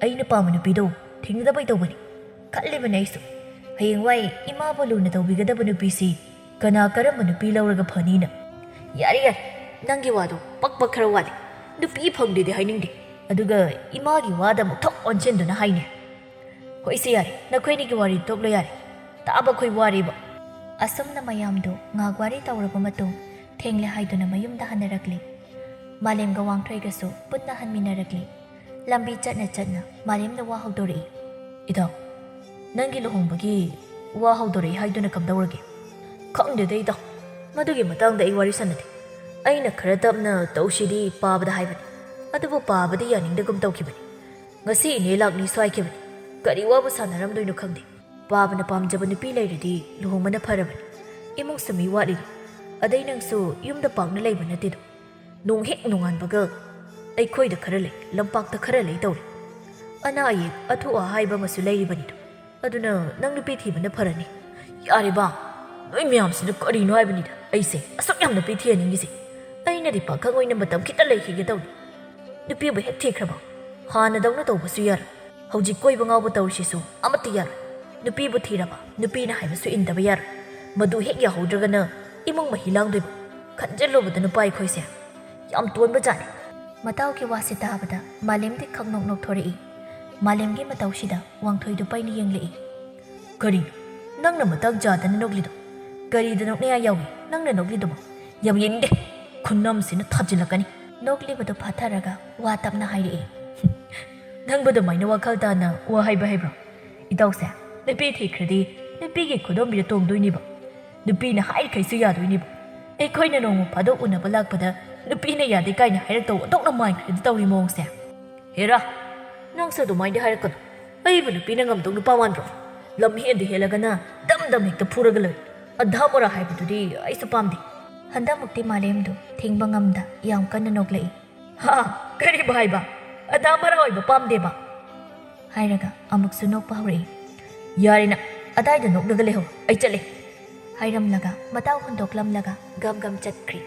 ꯑꯩꯅ ꯄꯥꯝꯕ ꯅꯨꯄꯤꯗꯣ ꯊꯦꯡꯅꯗꯕꯩ ꯇꯧꯕꯅꯤ꯫ ꯈꯜꯂꯤꯕꯅꯦ ꯑꯩꯁꯨ꯫ ꯍꯌꯦꯡꯋꯥꯏ ꯏꯃꯥꯕꯨ ꯂꯨꯅ ꯇꯧꯕꯤꯒꯗꯕ ꯅꯨꯄꯤꯁꯤ ꯀꯅꯥ ꯀꯔꯝꯕ ꯅꯨꯄꯤ ꯂꯧꯔꯒ ꯐꯅꯤꯅ? ꯌꯥꯔꯦ, ꯌꯥꯔꯦ, ꯅꯪꯒꯤ ꯋꯥꯗꯣ ꯄꯛꯄ ꯈꯔ ꯋꯥꯠꯂꯤ꯫ ꯅꯨꯄꯤ ꯐꯪꯗꯦꯗꯤ ꯍꯥꯏꯅꯤꯡꯗꯦ, ꯑꯗꯨꯒ ꯏꯃꯥꯒꯤ ꯋꯥꯗ ꯑꯃꯨꯛ ꯊꯣꯛ ꯑꯣꯟꯁꯤꯟꯗꯨꯅ ꯍꯥꯏꯅꯦ꯫ ꯍꯣꯏꯁꯦ ꯌꯥꯔꯦ, ꯅꯈꯣꯏꯅꯤꯒꯤ ꯋꯥꯔꯤ ꯇꯣꯛꯂꯣ ꯌꯥꯔꯦ, ꯇꯥꯕ ꯑꯩꯈꯣꯏ ꯋꯥꯔꯦꯕ꯫ ꯑꯁꯨꯝꯅ ꯃꯌꯥꯝꯗꯨ ꯉꯥꯏꯍꯥꯛ ꯋꯥꯔꯤ ꯇꯧꯔꯕ ꯃꯇꯨꯡ ꯊꯦꯡꯂꯦ ꯍꯥꯏꯗꯨꯅ ꯃꯌꯨꯝꯗ ꯍꯟꯅꯔꯛꯂꯤ꯫ ꯃꯥꯂꯦꯝꯒ ꯋꯥꯡꯊꯣꯏꯒꯁꯨ ꯄꯨꯟꯅ ꯍꯟꯃꯤꯟꯅꯔꯛꯂꯤ꯫ ꯂꯝꯕꯤ ꯆꯠꯅ ꯆꯠꯅ ꯃꯥꯂꯦꯝꯅ ꯋꯥ ꯍꯧꯗꯣꯔꯛꯏ꯫ ꯏꯇꯥꯎ, ꯅꯪꯒꯤ ꯂꯨꯍꯣꯡꯕꯒꯤ ꯋꯥ ꯍꯧꯗꯣꯔꯛꯏ ꯍꯥꯏꯗꯨꯅ ꯀꯝꯗꯧꯔꯒꯦ? ꯈꯪꯗꯦꯗ ꯏꯇꯥꯎ, ꯃꯗꯨꯒꯤ ꯃꯇꯥꯡꯗ ꯑꯩ ꯋꯥꯔꯤ ꯁꯥꯟꯅꯗꯦ꯫ ꯑꯩꯅ ꯈꯔ ꯇꯞꯅ ꯇꯧꯁꯤꯗꯤ ꯄꯥꯕꯗ ꯍꯥꯏꯕꯅꯤ, ꯑꯗꯨꯕꯨ ꯄꯥꯕꯗꯤ ꯌꯥꯅꯤꯡꯗꯒꯨꯝ ꯇꯧꯈꯤꯕꯅꯤ꯫ ꯉꯁꯤ ꯏꯅꯦ ꯂꯥꯛꯅꯤꯁꯨ ꯍꯥꯏꯈꯤꯕꯅꯤ꯫ ꯀꯔꯤ ꯋꯥꯕꯨ ꯁꯥꯟꯅꯔꯝꯗꯣꯏꯅꯣ ꯈꯪꯗꯦ꯫ ꯄꯥꯕꯅ ꯄꯥꯝꯖꯕ ꯅꯨꯄꯤ ꯂꯩꯔꯗꯤ ꯂꯨꯍꯣꯡꯕꯅ ꯐꯔꯕꯅꯤ꯫ ꯏꯃꯨꯡꯁꯨ ꯃꯤ ꯋꯥꯠꯂꯤꯅꯤ꯫ ꯑꯗꯩ ꯅꯪꯁꯨ ꯌꯨꯝꯗ ꯄꯥꯛꯅ ꯂꯩꯕ ꯅꯠꯇꯦꯗꯣ꯫ ꯅꯣꯡ ꯍꯦꯛ ꯅꯣꯡꯉꯥꯟꯕꯒ ꯑꯩꯈꯣꯏꯗ ꯈꯔ ꯂꯩ, ꯂꯝꯄꯥꯛꯇ ꯈꯔ ꯂꯩ ꯇꯧꯔꯦ꯫ ꯑꯅꯥ ꯑꯌꯦꯛ ꯑꯊꯨ ꯑꯍꯥꯏꯕ ꯑꯃꯁꯨ ꯂꯩꯔꯤꯕꯅꯤꯗꯣ꯫ ꯑꯗꯨꯅ ꯅꯪ ꯅꯨꯄꯤ ꯊꯤꯕꯅ ꯐꯔꯅꯤ꯫ ꯌꯥꯔꯦꯕ, ꯅꯣꯏ ꯃꯌꯥꯝꯁꯤꯅ ꯀꯔꯤꯅꯣ ꯍꯥꯏꯕꯅꯤꯗ ꯑꯩꯁꯦ ꯑꯁꯨꯛ ꯌꯥꯝ ꯅꯨꯄꯤ ꯊꯤꯍꯟꯅꯤꯡꯉꯤꯁꯦ꯫ ꯑꯩꯅꯗꯤ ꯄꯥꯈꯪ ꯑꯣꯏꯅ ꯃꯇꯝ ꯈꯤꯇ ꯂꯩꯈꯤꯒꯦ ꯇꯧꯅꯤ꯫ ꯅꯨꯄꯤꯕꯨ ꯍꯦꯛ ꯊꯤꯈ꯭ꯔꯕ ꯍꯥꯟꯅꯗꯧꯅ ꯇꯧꯕꯁꯨ ꯌꯥꯔꯣꯏ꯫ ꯍꯧꯖꯤꯛ ꯀꯣꯏꯕ ꯉꯥꯎꯕ ꯇꯧꯔꯤꯁꯤꯁꯨ ꯑꯃꯠꯇ ꯌꯥꯔꯣꯏ꯫ ꯅꯨꯄꯤꯕꯨ ꯊꯤꯔꯕ ꯅꯨꯄꯤꯅ ꯍꯥꯏꯕꯁꯨ ꯏꯟꯗꯕ ꯌꯥꯔꯣꯏ꯫ ꯃꯗꯨ ꯍꯦꯛ ꯌꯥꯍꯧꯗ꯭ꯔꯒꯅ ꯏꯃꯨꯡ ꯃꯍꯤ ꯂꯥꯡꯗꯣꯏꯕ꯫ ꯈꯟꯖꯤꯜꯂꯨꯕꯗ ꯅꯨꯄꯥ ꯑꯩꯈꯣꯏꯁꯦ ꯌꯥꯝ ꯇꯣꯟꯕ ꯖꯥꯠꯅꯤ꯫ ꯃꯇꯥꯎꯒꯤ ꯋꯥꯁꯤ ꯇꯥꯕꯗ ꯃꯥꯂꯦꯝꯗꯤ ꯈꯪꯅꯣꯛ ꯅꯣꯛꯊꯣꯔꯛꯏ꯫ ꯃꯥꯂꯦꯝꯒꯤ ꯃꯇꯧꯁꯤꯗ ꯋꯥꯡꯊꯣꯏꯗꯨ ꯄꯩꯅ ꯌꯦꯡꯂꯛꯏ꯫ ꯀꯔꯤꯅꯣ ꯅꯪꯅ ꯃꯇꯥꯡ ꯆꯥꯗꯅ ꯅꯣꯛꯂꯤꯗꯣ? ꯀꯔꯤꯗ ꯅꯣꯛꯅꯤꯡꯉꯥꯏ ꯌꯥꯎꯏ ꯅꯪꯅ ꯅꯣꯛꯂꯤꯗꯨꯕꯣ? ꯌꯥꯝ ꯌꯦꯡꯅꯤꯡꯗꯦ꯫ ꯈꯨꯅꯝꯁꯤꯅ ꯊꯥꯖꯤꯜꯂꯛꯀꯅꯤ꯫ ꯅꯣꯛꯂꯤꯕꯗꯨ ꯐꯥꯊꯔꯒ ꯋꯥ ꯇꯞꯅ ꯍꯥꯏꯔꯛꯏ꯫ ꯅꯪꯕꯨ ꯑꯗꯨꯃꯥꯏꯅ ꯋꯥꯈꯜ ꯇꯥꯅ ꯋꯥ ꯍꯥꯏꯕ ꯍꯩꯕ꯭ꯔꯣ? ꯏꯇꯥꯎꯁꯦ, ꯅꯨꯄꯤ ꯊꯤꯈ꯭ꯔꯗꯤ ꯅꯨꯄꯤꯒꯤ ꯈꯨꯗꯣꯝꯕꯤꯗ ꯇꯣꯡꯗꯣꯏꯅꯦꯕ꯫ ꯅꯨꯄꯤꯅ ꯍꯥꯏꯔꯤꯈꯩꯁꯨ ꯌꯥꯗꯣꯏꯅꯦꯕ꯫ ꯑꯩꯈꯣꯏꯅ ꯅꯣꯡꯃ ꯐꯥꯗꯣꯛ ꯎꯅꯕ ꯂꯥꯛꯄꯗ ꯅꯨꯄꯤꯅ ꯌꯥꯗꯦ ꯀꯥꯏꯅ ꯍꯥꯏꯔꯛꯇꯧ ꯑꯣꯟꯊꯣꯛꯅ ꯃꯥꯟꯈ꯭ꯔꯦꯗ ꯇꯧꯔꯤ ꯃꯑꯣꯡꯁꯦ꯫ ꯍꯦꯔꯥ, ꯅꯪꯁꯨ ꯑꯗꯨꯃꯥꯏꯅ ꯍꯥꯏꯔꯛꯀꯅꯨ꯫ ꯑꯩꯕꯨ ꯅꯨꯄꯤꯅ ꯉꯝꯗꯧ ꯅꯨꯄꯥ ꯃꯥꯟꯕ꯭ꯔꯣ? ꯂꯝ ꯍꯦꯟꯗ ꯍꯦꯜꯂꯒꯅ ꯗꯝ ꯗꯝ ꯍꯦꯛꯇ ꯐꯨꯔꯒ ꯂꯣꯏꯔꯦ꯫ ꯑꯙꯥ ꯃꯣꯔꯥ ꯍꯥꯏꯕꯗꯨꯗꯤ ꯑꯩꯁꯨ ꯄꯥꯝꯗꯦ꯫ ꯍꯟꯗꯛꯃꯨꯛꯇꯤ ꯃꯥꯂꯦꯝꯗꯨ ꯊꯤꯡꯕ ꯉꯝꯗ ꯌꯥꯝ ꯀꯟꯅ ꯅꯣꯛꯂꯛꯏ꯫ ꯍꯥ, ꯀꯔꯤꯕꯨ ꯍꯥꯏꯕ? ꯑꯙꯥ ꯃꯣꯔꯥ ꯑꯣꯏꯕ ꯄꯥꯝꯗꯦꯕ? ꯍꯥꯏꯔꯒ ꯑꯃꯨꯛꯁꯨ ꯅꯣꯛꯄ ꯍꯧꯔꯛꯏ꯫ ꯌꯥꯔꯦ ꯅꯪ, ꯑꯗꯥꯏꯗ ꯅꯣꯛꯂꯒ ꯂꯩꯍꯧ, ꯑꯩ ꯆꯠꯂꯦ꯫ ꯍꯥꯏꯔꯝꯂꯒ ꯃꯇꯥꯎ ꯍꯨꯟꯗꯣꯛꯂꯝꯂꯒ ꯒꯝ ꯒꯝ ꯆꯠꯈ꯭ꯔꯤ꯫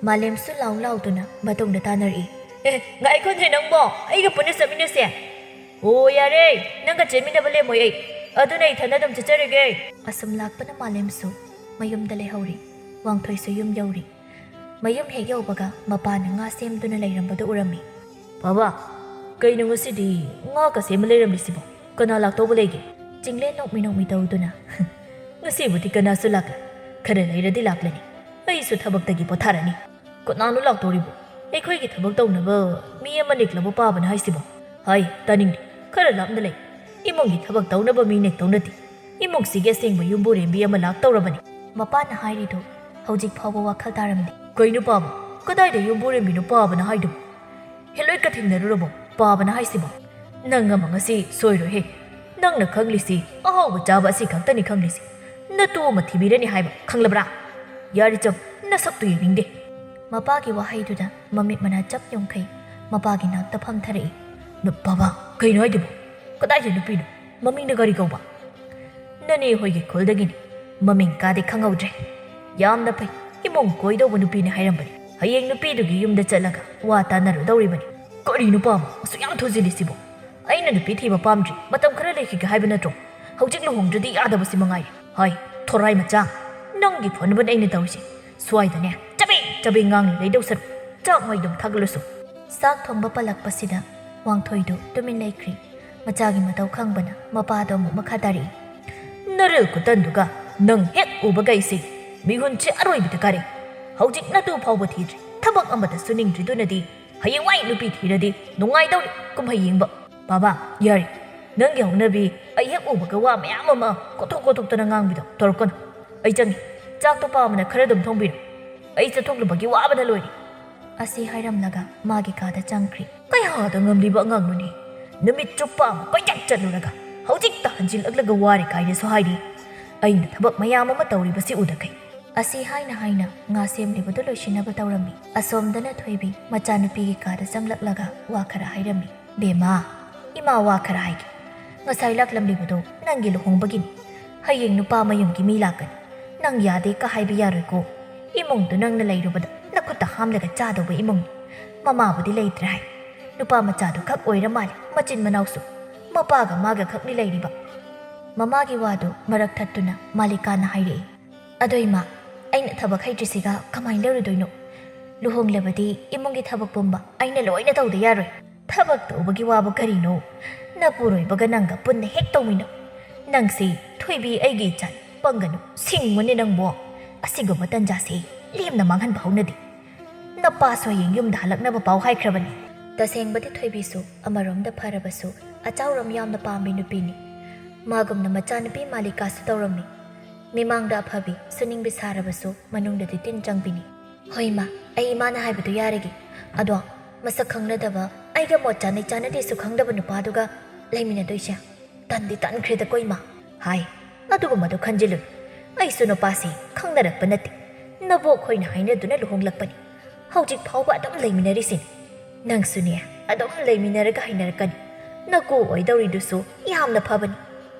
ꯃꯥꯂꯦꯝꯁꯨ ꯂꯥꯎ ꯂꯥꯎꯗꯨꯅ ꯃꯇꯨꯡꯗ ꯇꯥꯅꯔꯛꯏ꯫ ꯑꯦ, ꯉꯥꯏꯈꯣꯅꯦ ꯅꯪꯕꯣ, ꯑꯩꯒ ꯄꯨꯟꯅ ꯆꯠꯃꯤꯟꯅꯁꯦ꯫ ꯑꯣ ꯌꯥꯔꯦ, ꯅꯪꯒ ꯆꯦꯟꯃꯤꯟꯅꯕ ꯂꯦꯝꯃꯣꯏ ꯑꯩ꯫ ꯑꯗꯨꯅ ꯑꯩ ꯏꯊꯟꯗ ꯑꯗꯨꯝ ꯆꯠꯆꯔꯒꯦ꯫ ꯑꯁꯨꯝ ꯂꯥꯛꯄꯅ ꯃꯥꯂꯦꯝꯁꯨ ꯃꯌꯨꯝꯗ ꯂꯩꯍꯧꯔꯤ꯫ ꯋꯥꯡꯊꯣꯏꯁꯨ ꯌꯨꯝ ꯌꯧꯔꯤ꯫ ꯃꯌꯨꯝ ꯍꯦꯛ ꯌꯧꯕꯒ ꯃꯄꯥꯅ ꯉꯥ ꯁꯦꯝꯗꯨꯅ ꯂꯩꯔꯝꯕꯗꯨ ꯎꯔꯝꯃꯤ꯫ ꯕꯥꯕꯥ, ꯀꯩꯅꯣ ꯉꯁꯤꯗꯤ ꯉꯥꯒ ꯁꯦꯝꯃ ꯂꯩꯔꯝꯂꯤꯁꯤꯕꯣ? ꯀꯅꯥ ꯂꯥꯛꯇꯧꯕ ꯂꯩꯒꯦ? ꯆꯤꯡꯂꯦꯟ ꯅꯣꯛꯃꯤ ꯅꯣꯛꯃꯤ ꯇꯧꯗꯨꯅ, ꯉꯁꯤꯕꯨꯗꯤ ꯀꯅꯥꯁꯨ ꯂꯥꯛꯂꯣꯏ꯫ ꯈꯔ ꯂꯩꯔꯗꯤ ꯂꯥꯛꯂꯅꯤ꯫ ꯑꯩꯁꯨ ꯊꯕꯛꯇꯒꯤ ꯄꯣꯊꯥꯔꯅꯤ꯫ ꯀꯅꯥꯅꯣ ꯂꯥꯛꯇꯧꯔꯤꯕꯣ? ꯑꯩꯈꯣꯏꯒꯤ ꯊꯕꯛ ꯇꯧꯅꯕ ꯃꯤ ꯑꯃ ꯅꯦꯛꯂꯕ ꯄꯥꯕꯅ ꯍꯥꯏꯁꯤꯕꯣ? ꯍꯥꯏ, ꯇꯥꯅꯤꯡꯗꯦ꯫ ꯈꯔ ꯂꯥꯞꯅ ꯂꯩ꯫ ꯏꯃꯨꯡꯒꯤ ꯊꯕꯛ ꯇꯧꯅꯕ ꯃꯤ ꯅꯦꯛꯇꯧ ꯅꯠꯇꯦ꯫ ꯏꯃꯨꯡꯁꯤꯒꯤ ꯑꯁꯦꯡꯕ ꯌꯨꯝꯕꯨꯔꯦꯝꯕꯤ ꯑꯃ ꯂꯥꯛꯇꯧꯔꯕꯅꯤ꯫ ꯃꯄꯥꯅ ꯍꯥꯏꯔꯤꯗꯨ ꯍꯧꯖꯤꯛ ꯐꯥꯎꯕ ꯋꯥꯈꯜ ꯇꯥꯔꯝꯗꯦ꯫ ꯀꯩꯅꯣ ꯄꯥꯕ? ꯀꯗꯥꯏꯗ ꯌꯨꯝꯕꯨꯔꯦꯝꯕꯤꯅꯣ ꯄꯥꯕꯅ ꯍꯥꯏꯗꯨꯕꯨ? ꯍꯦꯂꯣꯏꯠꯀ ꯊꯦꯡꯅꯔꯨꯔꯕꯣ ꯄꯥꯕꯅ ꯍꯥꯏꯁꯤꯕꯣ? ꯅꯪ ꯑꯃ ꯉꯁꯤ ꯁꯣꯏꯔꯣꯏꯍꯦ꯫ ꯅꯪꯅ ꯈꯪꯂꯤꯁꯤ ꯑꯍꯥꯎꯕ ꯆꯥꯕ ꯑꯁꯤ ꯈꯛꯇꯅꯤ ꯈꯪꯂꯤꯁꯤ꯫ ꯅꯇꯨ ꯑꯃ ꯊꯤꯕꯤꯔꯅꯤ ꯍꯥꯏꯕ ꯈꯪꯂꯕ꯭ꯔꯥ? ꯌꯥꯔꯦ ꯆꯧ, ꯅꯁꯛꯇꯨ ꯌꯦꯡꯅꯤꯡꯗꯦ꯫ ꯃꯄꯥꯒꯤ ꯋꯥꯍꯩꯗꯨꯗ ꯃꯃꯤꯠ ꯃꯅꯥ ꯆꯞ ꯌꯨꯡꯈꯩ꯫ ꯃꯄꯥꯒꯤ ꯅꯥꯛꯇ ꯐꯝꯊꯔꯛꯏ꯫ ꯅꯨ-, ꯕꯥꯕꯥ, ꯀꯩꯅꯣ ꯍꯥꯏꯗꯨꯕꯨ? ꯀꯗꯥꯏꯗ ꯅꯨꯄꯤꯅꯣ? ꯃꯃꯤꯡꯅ ꯀꯔꯤ ꯀꯧꯕ? ꯅꯅꯦ ꯍꯣꯏꯒꯤ ꯈꯨꯜꯗꯒꯤꯅꯤ꯫ ꯃꯃꯤꯡ ꯀꯥꯗꯤ ꯈꯪꯍꯧꯗ꯭ꯔꯦ꯫ ꯌꯥꯝꯅ ꯐꯩ꯫ ꯏꯃꯨꯡ ꯀꯣꯏꯗꯧꯕ ꯅꯨꯄꯤꯅꯤ ꯍꯥꯏꯔꯝꯕꯅꯤ꯫ ꯍꯌꯦꯡ ꯅꯨꯄꯤꯗꯨꯒꯤ ꯌꯨꯝꯗ ꯆꯠꯂꯒ ꯋꯥ ꯇꯥꯅꯔꯨꯗꯧꯔꯤꯕꯅꯤ꯫ ꯀꯔꯤ ꯅꯨꯄꯥ ꯑꯃ ꯑꯁꯨꯛ ꯌꯥꯝ ꯊꯨꯖꯤꯜꯂꯤꯁꯤꯕꯣ? ꯑꯩꯅ ꯅꯨꯄꯤ ꯊꯤꯕ ꯄꯥꯝꯗ꯭ꯔꯤ꯫ ꯃꯇꯝ ꯈꯔ ꯂꯩꯈꯤꯒꯦ ꯍꯥꯏꯕ ꯅꯠꯇ꯭ꯔꯣ? ꯍꯧꯖꯤꯛ ꯂꯨꯍꯣꯡꯗ꯭ꯔꯗꯤ ꯌꯥꯗꯕꯁꯤ ꯃꯉꯥꯏꯔꯦ꯫ ꯍꯥꯏ, ꯊꯣꯔꯥꯏ ꯃꯆꯥ, ꯅꯪꯒꯤ ꯐꯅꯕꯅꯦ ꯑꯩꯅ ꯇꯧꯔꯤꯁꯦ꯫ ꯁ꯭ꯋꯥꯏꯗꯅꯦ ꯆꯕꯦꯡ ꯆꯕꯦꯡ ꯉꯥꯡꯂꯤ ꯂꯩꯗꯧ ꯁꯔꯨꯛ ꯆꯥꯛ ꯃꯩꯗꯨꯝ ꯊꯥꯒꯠꯂꯨꯁꯨ꯫ ꯆꯥꯛ ꯊꯣꯡꯕ ꯄꯜꯂꯛꯄꯁꯤꯗ ꯋꯥꯡꯊꯣꯏꯗꯨ ꯇꯨꯃꯤꯟ ꯂꯩꯈ꯭ꯔꯤ꯫ ꯃꯆꯥꯒꯤ ꯃꯇꯧ ꯈꯪꯕꯅ ꯃꯄꯥꯗꯣ ꯑꯃꯨꯛ ꯃꯈꯥ ꯇꯥꯔꯛꯏ꯫ ꯅꯔꯤꯜ ꯈꯨꯇꯟꯗꯨꯒ ꯅꯪ ꯍꯦꯛ ꯎꯕꯒ ꯑꯩꯁꯦ ꯃꯤꯍꯨꯟꯁꯦ ꯑꯔꯣꯏꯕꯤꯗ ꯀꯥꯔꯦ꯫ ꯍꯧꯖꯤꯛ ꯅꯇꯨ ꯐꯥꯎꯕ ꯊꯤꯗ꯭ꯔꯤ, ꯊꯕꯛ ꯑꯃꯇ ꯁꯨꯅꯤꯡꯗ꯭ꯔꯤꯗꯨꯅꯗꯤ ꯍꯌꯦꯡꯋꯥꯏ ꯅꯨꯄꯤ ꯊꯤꯔꯗꯤ ꯅꯨꯡꯉꯥꯏꯗꯧꯔꯤ ꯀꯨꯝꯍꯩ ꯌꯦꯡꯕ꯫ ꯕꯥꯕꯥ, ꯌꯥꯔꯦ꯫ ꯅꯪꯒꯤ ꯍꯧꯅꯕꯤ ꯑꯩ ꯍꯦꯛ ꯎꯕꯒ ꯋꯥ ꯃꯌꯥꯝ ꯑꯃ ꯀꯣꯊꯣꯛ ꯀꯣꯊꯣꯛꯇꯅ ꯉꯥꯡꯕꯤꯗꯣ ꯇꯧꯔꯛꯀꯅꯨ꯫ ꯑꯩ ꯆꯪꯉꯤ꯫ ꯆꯥꯛꯇꯣ ꯄꯥ ꯑꯃꯅ ꯈꯔ ꯑꯗꯨꯝ ꯊꯣꯡꯕꯤꯔꯣ꯫ ꯑꯩ ꯆꯠꯊꯣꯛꯂꯨꯕꯒꯤ ꯋꯥꯕꯅ ꯂꯣꯏꯔꯦ꯫ ꯑꯁꯤ ꯍꯥꯏꯔꯝꯂꯒ ꯃꯥꯒꯤ ꯀꯥꯗ ꯆꯪꯈ꯭ꯔꯤ꯫ ꯀꯌꯥꯗ ꯉꯝꯂꯤꯕ ꯑꯉꯥꯡꯅꯣꯅꯦ? ꯅꯨꯃꯤꯠ ꯆꯨꯞꯄ ꯑꯃ ꯀꯣꯏꯆꯠ ꯆꯠꯂꯨꯔꯒ ꯍꯧꯖꯤꯛꯇ ꯍꯟꯖꯤꯜꯂꯛꯂꯒ ꯋꯥꯔꯦ ꯀꯥꯏꯅꯁꯨ ꯍꯥꯏꯔꯤ꯫ ꯑꯩꯅ ꯊꯕꯛ ꯃꯌꯥꯝ ꯑꯃ ꯇꯧꯔꯤꯕꯁꯤ ꯎꯗꯈꯩ꯫ ꯑꯁꯤ ꯍꯥꯏꯅ ꯍꯥꯏꯅ ꯉꯥ ꯁꯦꯝꯂꯤꯕꯗꯨ ꯂꯣꯏꯁꯤꯟꯅꯕ ꯇꯧꯔꯝꯃꯤ꯫ ꯑꯁꯣꯝꯗꯅ ꯊꯣꯏꯕꯤ ꯃꯆꯥꯅꯨꯄꯤꯒꯤ ꯀꯥꯗ ꯆꯪꯂꯛꯂꯒ ꯋꯥ ꯈꯔ ꯍꯥꯏꯔꯝꯃꯤ꯫ "ꯕꯦꯝꯃ, ꯏꯃꯥ ꯋꯥ ꯈꯔ ꯍꯥꯏꯒꯦ꯫ ꯉꯁꯥꯏ ꯂꯥꯛꯂꯝꯂꯤꯕꯗꯣ ꯅꯪꯒꯤ ꯂꯨꯍꯣꯡꯕꯒꯤꯅꯤ꯫ ꯍꯌꯦꯡ ꯅꯨꯄꯥ ꯃꯌꯨꯝꯒꯤ ꯃꯤ ꯂꯥꯛꯀꯅꯤ꯫ ꯅꯪ ꯌꯥꯗꯦ ꯀ ꯍꯥꯏꯕ ꯌꯥꯔꯣꯏꯀꯣ꯫ ꯏꯃꯨꯡꯗꯨ ꯅꯪꯅ ꯂꯩꯔꯨꯕꯗ ꯅꯈꯨꯠꯇ ꯍꯥꯝꯂꯒ ꯆꯥꯗꯧꯕ ꯏꯃꯨꯡꯅꯤ꯫ ꯃꯃꯥꯕꯨꯗꯤ ꯂꯩꯇ꯭ꯔꯦ ꯍꯥꯏ꯫ ꯅꯨꯄꯥ ꯃꯆꯥꯗꯨ ꯈꯛ ꯑꯣꯏꯔ ꯃꯥꯜꯂꯦ, ꯃꯆꯤꯟ ꯃꯅꯥꯎꯁꯨ꯫ ꯃꯄꯥꯒ ꯃꯥꯒ ꯈꯛꯅꯤ ꯂꯩꯔꯤꯕ꯫" ꯃꯃꯥꯒꯤ ꯋꯥꯗꯨ ꯃꯔꯛ ꯊꯠꯇꯨꯅ ꯃꯥꯂꯤꯀꯥꯅ ꯍꯥꯏꯔꯛꯏ꯫ "ꯑꯗꯣ ꯏꯃꯥ, ꯑꯩꯅ ꯊꯕꯛ ꯍꯩꯇ꯭ꯔꯤꯁꯤꯒ ꯀꯃꯥꯏꯅ ꯂꯩꯔꯨꯗꯣꯏꯅꯣ? ꯂꯨꯍꯣꯡꯂꯕꯗꯤ ꯏꯃꯨꯡꯒꯤ ꯊꯕꯛ ꯄꯨꯝꯕ ꯑꯩꯅ ꯂꯣꯏꯅ ꯇꯧꯗ ꯌꯥꯔꯣꯏ꯫ ꯊꯕꯛ ꯇꯧꯕꯒꯤ ꯋꯥꯕ ꯀꯔꯤꯅꯣ? ꯅꯄꯨꯔꯣꯏꯕꯒ ꯅꯪꯒ ꯄꯨꯟꯅ ꯍꯦꯛ ꯇꯧꯃꯤꯟꯅꯧ꯫ ꯅꯪꯁꯤ ꯊꯣꯏꯕꯤ ꯑꯩꯒꯤ ꯏꯆꯥꯅꯤ, ꯄꯪꯒꯅꯨ, ꯁꯤꯡꯉꯨꯅꯦ ꯅꯪꯕꯣ꯫ ꯑꯁꯤꯒꯨꯝꯕ ꯇꯟꯖꯥꯁꯤ ꯂꯦꯝꯅ ꯃꯥꯡꯍꯟꯕ ꯍꯧꯅꯗꯦ꯫ ꯅꯄꯥꯁꯨ ꯍꯌꯦꯡ ꯌꯨꯝꯗ ꯍꯜꯂꯛꯅꯕ ꯄꯥꯎ ꯍꯥꯏꯈ꯭ꯔꯕꯅꯤ꯫" ꯇꯁꯦꯡꯕꯗꯤ ꯊꯣꯏꯕꯤꯁꯨ ꯑꯃꯔꯣꯝꯗ ꯐꯔꯕꯁꯨ ꯑꯆꯥꯎꯔꯝ ꯌꯥꯝꯅ ꯄꯥꯝꯕꯤ ꯅꯨꯄꯤꯅꯤ꯫ ꯃꯥꯒꯨꯝꯅ ꯃꯆꯥꯅꯨꯄꯤ ꯃꯥꯂꯤꯀꯥꯁꯨ ꯇꯧꯔꯝꯃꯤ꯫ ꯃꯤꯃꯥꯡꯗ ꯑꯐꯕꯤ, ꯁꯨꯅꯤꯡꯕꯤ ꯁꯥꯔꯕꯁꯨ ꯃꯅꯨꯡꯗꯗꯤ ꯇꯤꯟ ꯆꯪꯕꯤꯅꯤ꯫ "ꯍꯣꯏ ꯏꯃꯥ, ꯑꯩ ꯏꯃꯥꯅ ꯍꯥꯏꯕꯗꯨ ꯌꯥꯔꯒꯦ꯫ ꯑꯗꯣ ꯃꯁꯛ ꯈꯪꯅꯗꯕ, ꯑꯩꯒ ꯃꯣꯠ ꯆꯥꯅꯩ ꯆꯥꯅꯗꯦꯁꯨ ꯈꯪꯗꯕ ꯅꯨꯄꯥꯗꯨꯒ ꯂꯩꯃꯤꯟꯅꯗꯣꯏꯁꯦ ꯇꯟꯗꯤ ꯇꯟꯈ꯭ꯔꯦꯗꯀꯣ ꯏꯃꯥ꯫" "ꯍꯥꯏ, ꯑꯗꯨꯒꯨꯝꯕꯗꯣ ꯈꯟꯖꯤꯜꯂꯨ꯫ ꯑꯩꯁꯨ ꯅꯨꯄꯥꯁꯤ ꯈꯪꯅꯔꯛꯄ ꯅꯠꯇꯦ꯫ ꯅꯕꯣꯛ ꯍꯣꯏꯅ ꯍꯥꯏꯅꯗꯨꯅ ꯂꯨꯍꯣꯡꯂꯛꯄꯅꯤ꯫ ꯍꯧꯖꯤꯛ ꯐꯥꯎꯕ ꯑꯗꯨꯝ ꯂꯩꯃꯤꯟꯅꯔꯤꯁꯤꯅꯤ꯫ ꯅꯪꯁꯨꯅꯦ, ꯑꯗꯨꯝ ꯂꯩꯃꯤꯟꯅꯔꯒ ꯍꯩꯅꯔꯛꯀꯅꯤ꯫ ꯅꯀꯨ ꯑꯣꯏꯗꯧꯔꯤꯗꯨꯁꯨ ꯌꯥꯝꯅ ꯐꯕꯅꯤ꯫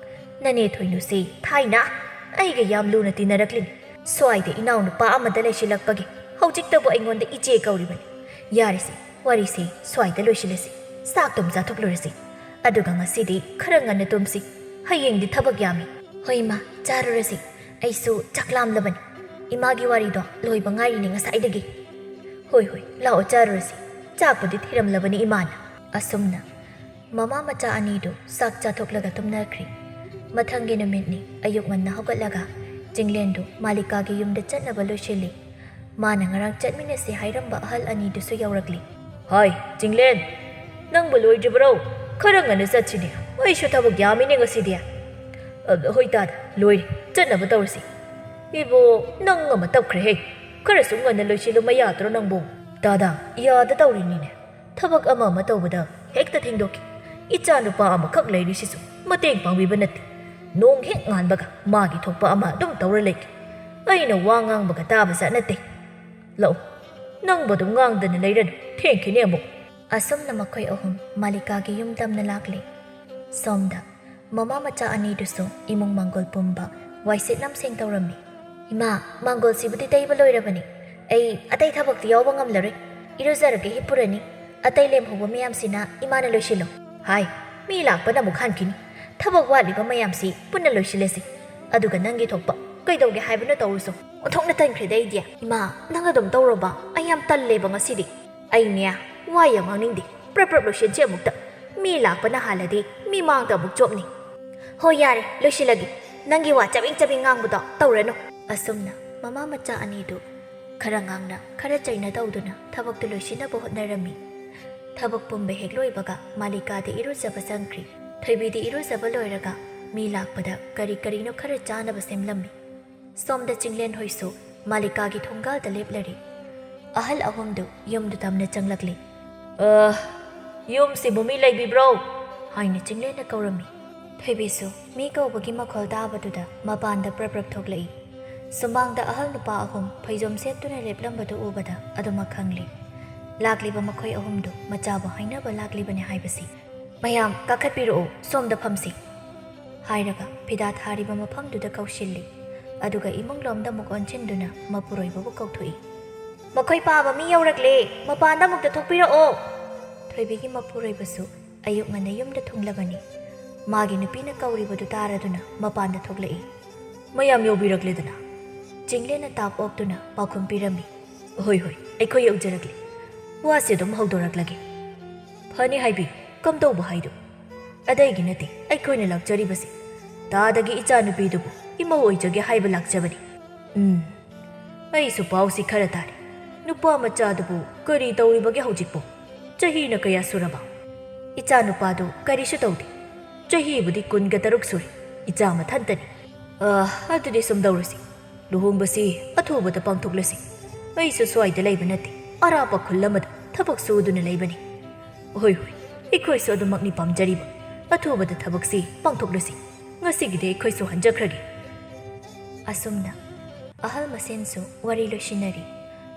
ꯅꯅꯦ ꯊꯣꯏꯅꯨꯁꯤ ꯊꯥꯏꯅ ꯑꯩꯒ ꯌꯥꯝ ꯂꯨꯅ ꯇꯤꯟꯅꯔꯛꯂꯤꯅꯤ꯫ ꯁ꯭ꯋꯥꯏꯗ ꯏꯅꯥꯎꯅꯨꯄꯥ ꯑꯃꯗ ꯂꯩꯁꯤꯜꯂꯛꯄꯒꯤ ꯍꯧꯖꯤꯛꯇꯕꯨ ꯑꯩꯉꯣꯟꯗ ꯏꯆꯦ ꯀꯧꯔꯤꯕꯅꯤ꯫ ꯌꯥꯔꯦꯁꯦ, ꯋꯥꯔꯤꯁꯦ ꯁ꯭ꯋꯥꯏꯗ ꯂꯣꯏꯁꯤꯜꯂꯁꯤ꯫ ꯆꯥꯛꯇꯨꯝ ꯆꯥꯊꯣꯛꯂꯨꯔꯁꯤ꯫ ꯑꯗꯨꯒ ꯉꯁꯤꯗꯤ ꯈꯔ ꯉꯟꯅ ꯇꯨꯝꯁꯤ꯫ ꯍꯌꯦꯡꯗꯤ ꯊꯕꯛ ꯌꯥꯝꯃꯤ꯫ ꯍꯣꯏ ꯏꯃꯥ, ꯆꯥꯔꯨꯔꯁꯤ꯫ ꯑꯩꯁꯨ ꯆꯥꯛ ꯂꯥꯝꯂꯕꯅꯤ꯫ ꯏꯃꯥꯒꯤ ꯋꯥꯔꯤꯗꯣ ꯂꯣꯏꯕ ꯉꯥꯏꯔꯤꯅꯤ ꯉꯁꯥꯏꯗꯒꯤ꯫ ꯍꯣꯏ ꯍꯣꯏ, ꯂꯥꯛꯑꯣ ꯆꯥꯔꯨꯔꯁꯤ꯫ ꯆꯥꯛꯄꯨꯗꯤ ꯊꯤꯔꯝꯂꯕꯅꯤ ꯏꯃꯥꯅ꯫ ꯑꯁꯨꯝꯅ ꯃꯃꯥ ꯃꯆꯥ ꯑꯅꯤꯗꯨ ꯆꯥꯛ ꯆꯥꯊꯣꯛꯂꯒ ꯇꯨꯝꯅꯈ꯭ꯔꯦ꯫ ꯃꯊꯪꯒꯤ ꯅꯨꯃꯤꯠꯅꯤ꯫ ꯑꯌꯨꯛ ꯉꯟꯅ ꯍꯧꯒꯠꯂꯒ ꯆꯤꯡꯂꯦꯟꯗꯨ ꯃꯥꯂꯤꯀꯥꯒꯤ ꯌꯨꯝꯗ ꯆꯠꯅꯕ ꯂꯣꯏꯁꯤꯜꯂꯤ꯫ ꯃꯥꯅ ꯉꯔꯥꯡ ꯆꯠꯃꯤꯟꯅꯁꯤ ꯍꯥꯏꯔꯝꯕ ꯑꯍꯜ ꯑꯅꯤꯗꯨꯁꯨ ꯌꯧꯔꯛꯂꯤ꯫ ꯍꯥꯏ ꯆꯤꯡꯂꯦꯟ, ꯅꯪꯕꯨ ꯂꯣꯏꯗ꯭ꯔꯤꯕꯔꯣ? ꯈꯔ ꯉꯟꯅ ꯆꯠꯁꯤꯅꯦ, ꯑꯩꯁꯨ ꯊꯕꯛ ꯌꯥꯝꯃꯤꯅꯦ ꯉꯁꯤꯗꯤ꯫ "ꯑ, ꯍꯣꯏ ꯇꯥꯗ, ꯂꯣꯏꯔꯦ, ꯆꯠꯅꯕ ꯇꯧꯔꯁꯤ꯫ ꯏꯕꯣ, ꯅꯪ ꯑꯃ ꯇꯞꯈ꯭ꯔꯦꯍꯦ꯫ ꯈꯔꯁꯨ ꯉꯟꯅ ꯂꯣꯏꯁꯤꯜꯂꯨ ꯌꯥꯗ꯭ꯔꯣ ꯅꯪꯕꯨ?" ꯇꯥꯗ, ꯌꯥꯗ ꯇꯧꯔꯤꯅꯤꯅꯦ꯫ ꯊꯕꯛ ꯑꯃ ꯑꯃ ꯇꯧꯕꯗ ꯍꯦꯛꯇ ꯊꯦꯡꯗꯣꯛꯈꯤ꯫ ꯏꯆꯥ ꯅꯨꯄꯥ ꯑꯃꯈꯛ ꯂꯩꯔꯤꯁꯤꯁꯨ ꯃꯇꯦꯡ ꯄꯥꯡꯕꯤꯕ ꯅꯠꯇꯦ꯫ ꯅꯣꯡ ꯍꯦꯛ ꯉꯥꯟꯕꯒ ꯃꯥꯒꯤ ꯊꯣꯛꯄ ꯑꯃ ꯑꯗꯨꯝ ꯇꯧꯔ ꯂꯩꯈꯤ꯫ ꯑꯩꯅ ꯋꯥ ꯉꯥꯡꯕꯒ ꯇꯥꯕ ꯖꯥꯠ ꯅꯠꯇꯦ꯫ ꯂꯥꯛꯎ, ꯅꯪꯕꯨ ꯑꯗꯨꯝ ꯉꯥꯡꯗꯅ ꯂꯩꯔꯅꯨ, ꯊꯦꯡꯈꯤꯅꯤ ꯑꯃꯨꯛ꯫ ꯑꯁꯨꯝꯅ ꯃꯈꯣꯏ ꯑꯍꯨꯝ ꯃꯥꯂꯤꯀꯥꯒꯤ ꯌꯨꯝ ꯇꯝꯅ ꯂꯥꯛꯂꯤ꯫ ꯁꯣꯝꯗ ꯃꯃꯥ ꯃꯆꯥ ꯑꯅꯤꯗꯨꯁꯨ ꯏꯃꯨꯡ ꯃꯥꯡꯒꯣꯜ ꯄꯨꯝꯕ ꯋꯥꯏꯁꯤꯠ ꯅꯝꯁꯦꯡ ꯇꯧꯔꯝꯃꯤ꯫ "ꯏꯃꯥ, ꯃꯥꯡꯒꯣꯜꯁꯤꯕꯨꯗꯤ ꯇꯩꯕ ꯂꯣꯏꯔꯕꯅꯤ꯫ ꯑꯩ ꯑꯇꯩ ꯊꯕꯛꯇꯤ ꯌꯥꯎꯕ ꯉꯝꯂꯔꯣꯏ꯫ ꯏꯔꯨꯖꯔꯒ ꯍꯤꯞꯄꯨꯔꯅꯤ꯫ ꯑꯇꯩ ꯂꯦꯝꯍꯧꯕ ꯃꯌꯥꯝꯁꯤꯅ ꯏꯃꯥꯅ ꯂꯣꯏꯁꯤꯜꯂꯣ꯫" "ꯍꯥꯏ, ꯃꯤ ꯂꯥꯛꯄꯅ ꯑꯃꯨꯛ ꯍꯟꯈꯤꯅꯤ꯫ ꯊꯕꯛ ꯋꯥꯠꯂꯤꯕ ꯃꯌꯥꯝꯁꯤ ꯄꯨꯟꯅ ꯂꯣꯏꯁꯤꯜꯂꯁꯤ꯫ ꯑꯗꯨꯒ ꯅꯪꯒꯤ ꯊꯣꯛꯄ ꯀꯩꯗꯧꯒꯦ ꯍꯥꯏꯕꯅꯣ ꯇꯧꯔꯨꯁꯣ꯫ ꯑꯣꯟꯊꯣꯛꯅ ꯇꯟꯈ꯭ꯔꯦꯗ ꯑꯩꯗꯤ꯫ ꯏꯃꯥ, ꯅꯪ ꯑꯗꯨꯝ ꯇꯧꯔꯣꯕ꯫ ꯑꯩ ꯌꯥꯝ ꯇꯜꯂꯦꯕ ꯉꯁꯤꯗꯤ꯫ ꯑꯩꯅꯦ, ꯋꯥ ꯌꯥꯝ ꯉꯥꯡꯅꯤꯡꯗꯦ꯫ ꯄ꯭ꯔꯞ ꯄ꯭ꯔꯞ ꯂꯣꯏꯁꯤꯟꯁꯤ ꯑꯃꯨꯛꯇ꯫ ꯃꯤ ꯂꯥꯛꯄꯅ ꯍꯥꯜꯂꯗꯤ ꯃꯤ ꯃꯥꯡꯗ ꯑꯃꯨꯛ ꯆꯣꯞꯅꯤ꯫ ꯍꯣꯏ, ꯌꯥꯔꯦ, ꯂꯣꯏꯁꯤꯜꯂꯒꯦ꯫ ꯅꯪꯒꯤ ꯋꯥ ꯆꯕꯦꯡ ꯆꯕꯦꯡ ꯉꯥꯡꯕꯗꯣ ꯇꯧꯔꯅꯨ꯫" ꯑꯁꯨꯝꯅ ꯃꯃꯥ ꯃꯆꯥ ꯑꯅꯤꯗꯨ ꯈꯔ ꯉꯥꯡꯅ, ꯈꯔ ꯆꯩꯅ ꯇꯧꯗꯨꯅ ꯊꯕꯛꯇꯨ ꯂꯣꯏꯁꯤꯟꯅꯕ ꯍꯣꯠꯅꯔꯝꯃꯤ꯫ ꯊꯕꯛ ꯄꯨꯝꯕ ꯍꯦꯛ ꯂꯣꯏꯕꯒ ꯃꯥꯂꯤꯀꯥꯗꯤ ꯏꯔꯨꯖꯕ ꯆꯪꯈ꯭ꯔꯤ꯫ ꯊꯣꯏꯕꯤꯗꯤ ꯏꯔꯨꯖꯕ ꯂꯣꯏꯔꯒ ꯃꯤ ꯂꯥꯛꯄꯗ ꯀꯔꯤ ꯀꯔꯤꯅꯣ ꯈꯔ ꯆꯥꯅꯕ ꯁꯦꯝꯂꯝꯃꯤ꯫ ꯁꯣꯝꯗ ꯆꯤꯡꯂꯦꯟ ꯍꯣꯏꯁꯨ ꯃꯥꯂꯤꯀꯥꯒꯤ ꯊꯣꯡꯒꯥꯜꯗ ꯂꯦꯞꯂꯔꯤ꯫ ꯑꯍꯜ ꯑꯍꯨꯝꯗꯨ ꯌꯨꯝꯗꯨ ꯇꯝꯅ ꯆꯪꯂꯛꯂꯤ꯫ "ꯑ, ꯌꯨꯝꯁꯤꯕꯨ ꯃꯤ ꯂꯩꯕꯤꯕ꯭ꯔꯣ?" ꯍꯥꯏꯅ ꯆꯤꯡꯂꯦꯟꯅ ꯀꯧꯔꯝꯃꯤ꯫ ꯊꯣꯏꯕꯤꯁꯨ ꯃꯤ ꯀꯧꯕꯒꯤ ꯃꯈꯣꯜ ꯇꯥꯕꯗꯨꯗ ꯃꯄꯥꯟꯗ ꯄ꯭ꯔꯞ ꯄ꯭ꯔꯞ ꯊꯣꯛꯂꯛꯏ꯫ ꯁꯨꯃꯥꯡꯗ ꯑꯍꯜ ꯅꯨꯄꯥ ꯑꯍꯨꯝ ꯐꯩꯖꯣꯝ ꯁꯦꯠꯇꯨꯅ ꯂꯦꯞꯂꯝꯕꯗꯨ ꯎꯕꯗ ꯑꯗꯨꯃꯛ ꯈꯪꯂꯤ꯫ ꯂꯥꯛꯂꯤꯕ ꯃꯈꯣꯏ ꯑꯍꯨꯝꯗꯨ ꯃꯆꯥꯕꯨ ꯍꯥꯏꯅꯕ ꯂꯥꯛꯂꯤꯕꯅꯤ ꯍꯥꯏꯕꯁꯤ꯫ "ꯃꯌꯥꯝ ꯀꯥꯈꯠꯄꯤꯔꯛꯎ, ꯁꯣꯝꯗ ꯐꯝꯁꯤ꯫" ꯍꯥꯏꯔꯒ ꯐꯤꯗꯥ ꯊꯥꯔꯤꯕ ꯃꯐꯝꯗꯨꯗ ꯀꯧꯁꯤꯜꯂꯤ꯫ ꯑꯗꯨꯒ ꯏꯃꯨꯡꯂꯣꯝꯗ ꯑꯃꯨꯛ ꯑꯣꯟꯁꯤꯟꯗꯨꯅ ꯃꯄꯨꯔꯣꯏꯕꯕꯨ ꯀꯧꯊꯣꯛꯏ꯫ "ꯃꯈꯣꯏ ꯄꯥꯕ ꯃꯤ ꯌꯧꯔꯛꯂꯦ, ꯃꯄꯥꯟꯗ ꯑꯃꯨꯛꯇ ꯊꯣꯛꯄꯤꯔꯛꯑꯣ!" ꯊꯣꯏꯕꯤꯒꯤ ꯃꯄꯨꯔꯣꯏꯕꯁꯨ ꯑꯌꯨꯛ ꯉꯟꯅ ꯌꯨꯝꯗ ꯊꯨꯡꯂꯕꯅꯤ꯫ ꯃꯥꯒꯤ ꯅꯨꯄꯤꯅ ꯀꯧꯔꯤꯕꯗꯨ ꯇꯥꯔꯗꯨꯅ ꯃꯄꯥꯟꯗ ꯊꯣꯛꯂꯛꯏ꯫ "ꯃꯌꯥꯝ ꯌꯧꯕꯤꯔꯛꯂꯦꯗꯅ?" ꯆꯤꯡꯂꯦꯟꯅ ꯇꯥꯞ ꯑꯣꯛꯇꯨꯅ ꯄꯥꯎꯈꯨꯝ ꯄꯤꯔꯝꯃꯤ꯫ "ꯍꯣꯏ, ꯍꯣꯏ, ꯑꯩꯈꯣꯏ ꯌꯧꯖꯔꯛꯂꯦ꯫ ꯋꯥꯁꯦ ꯑꯗꯨꯝ ꯍꯧꯗꯣꯔꯛꯂꯒꯦ꯫ ꯐꯅꯤ ꯍꯥꯏꯕꯤꯌꯨ, ꯀꯝꯗꯧꯕ ꯍꯥꯏꯗꯣ? ꯑꯇꯩꯒꯤ ꯅꯠꯇꯦ, ꯑꯩꯈꯣꯏꯅ ꯂꯥꯛꯆꯔꯤꯕꯁꯤ ꯇꯥꯗꯒꯤ ꯏꯆꯥꯅꯨꯄꯤꯗꯨꯕꯨ ꯏꯃꯧ ꯑꯣꯏꯖꯒꯦ ꯍꯥꯏꯕ ꯂꯥꯛꯆꯕꯅꯤ꯫ ꯎꯝ, ꯑꯩꯁꯨ ꯄꯥꯎꯁꯤ ꯈꯔ ꯇꯥꯔꯦ꯫ ꯅꯨꯄꯥ ꯃꯆꯥꯗꯨꯕꯨ ꯀꯔꯤ ꯇꯧꯔꯤꯕꯒꯦ ꯍꯧꯖꯤꯛꯄꯨ? ꯆꯍꯤꯅ ꯀꯌꯥ ꯁꯨꯔꯕ?" "ꯏꯆꯥꯅꯨꯄꯥꯗꯨ ꯀꯔꯤꯁꯨ ꯇꯧꯗꯦ꯫ ꯆꯍꯤꯕꯨꯗꯤ ꯀꯨꯟꯒ ꯇꯔꯨꯛ ꯁꯨꯔꯦ꯫ ꯏꯆꯥ ꯃꯊꯟꯇꯅꯤ꯫ ꯑ, ꯑꯗꯨꯗꯤ ꯁꯨꯝ ꯇꯧꯔꯁꯤ꯫ ꯂꯨꯍꯣꯡꯕꯁꯤ ꯑꯊꯨꯕꯗ ꯄꯥꯡꯊꯣꯛꯂꯁꯤ꯫ ꯑꯩꯁꯨ ꯁ꯭ꯋꯥꯏꯗ ꯂꯩꯕ ꯅꯠꯇꯦ, ꯑꯔꯥꯞꯄ ꯈꯨꯜ ꯑꯃꯗ ꯊꯕꯛ ꯁꯨꯗꯨꯅ ꯂꯩꯕꯅꯤ꯫" "ꯍꯣꯏ, ꯍꯣꯏ, ꯑꯩꯈꯣꯏꯁꯨ ꯑꯗꯨꯃꯛꯅꯤ ꯄꯥꯝꯖꯔꯤꯕ꯫ ꯑꯊꯨꯕꯗ ꯊꯕꯛꯁꯤ ꯄꯥꯡꯊꯣꯛꯂꯁꯤ꯫ ꯉꯁꯤꯒꯤꯗꯤ ꯑꯩꯈꯣꯏꯁꯨ ꯍꯟꯖꯈ꯭ꯔꯒꯦ꯫" ꯑꯁꯨꯝꯅ ꯑꯍꯜ ꯃꯁꯦꯟꯁꯨ ꯋꯥꯔꯤ ꯂꯣꯏꯁꯤꯟꯅꯔꯤ꯫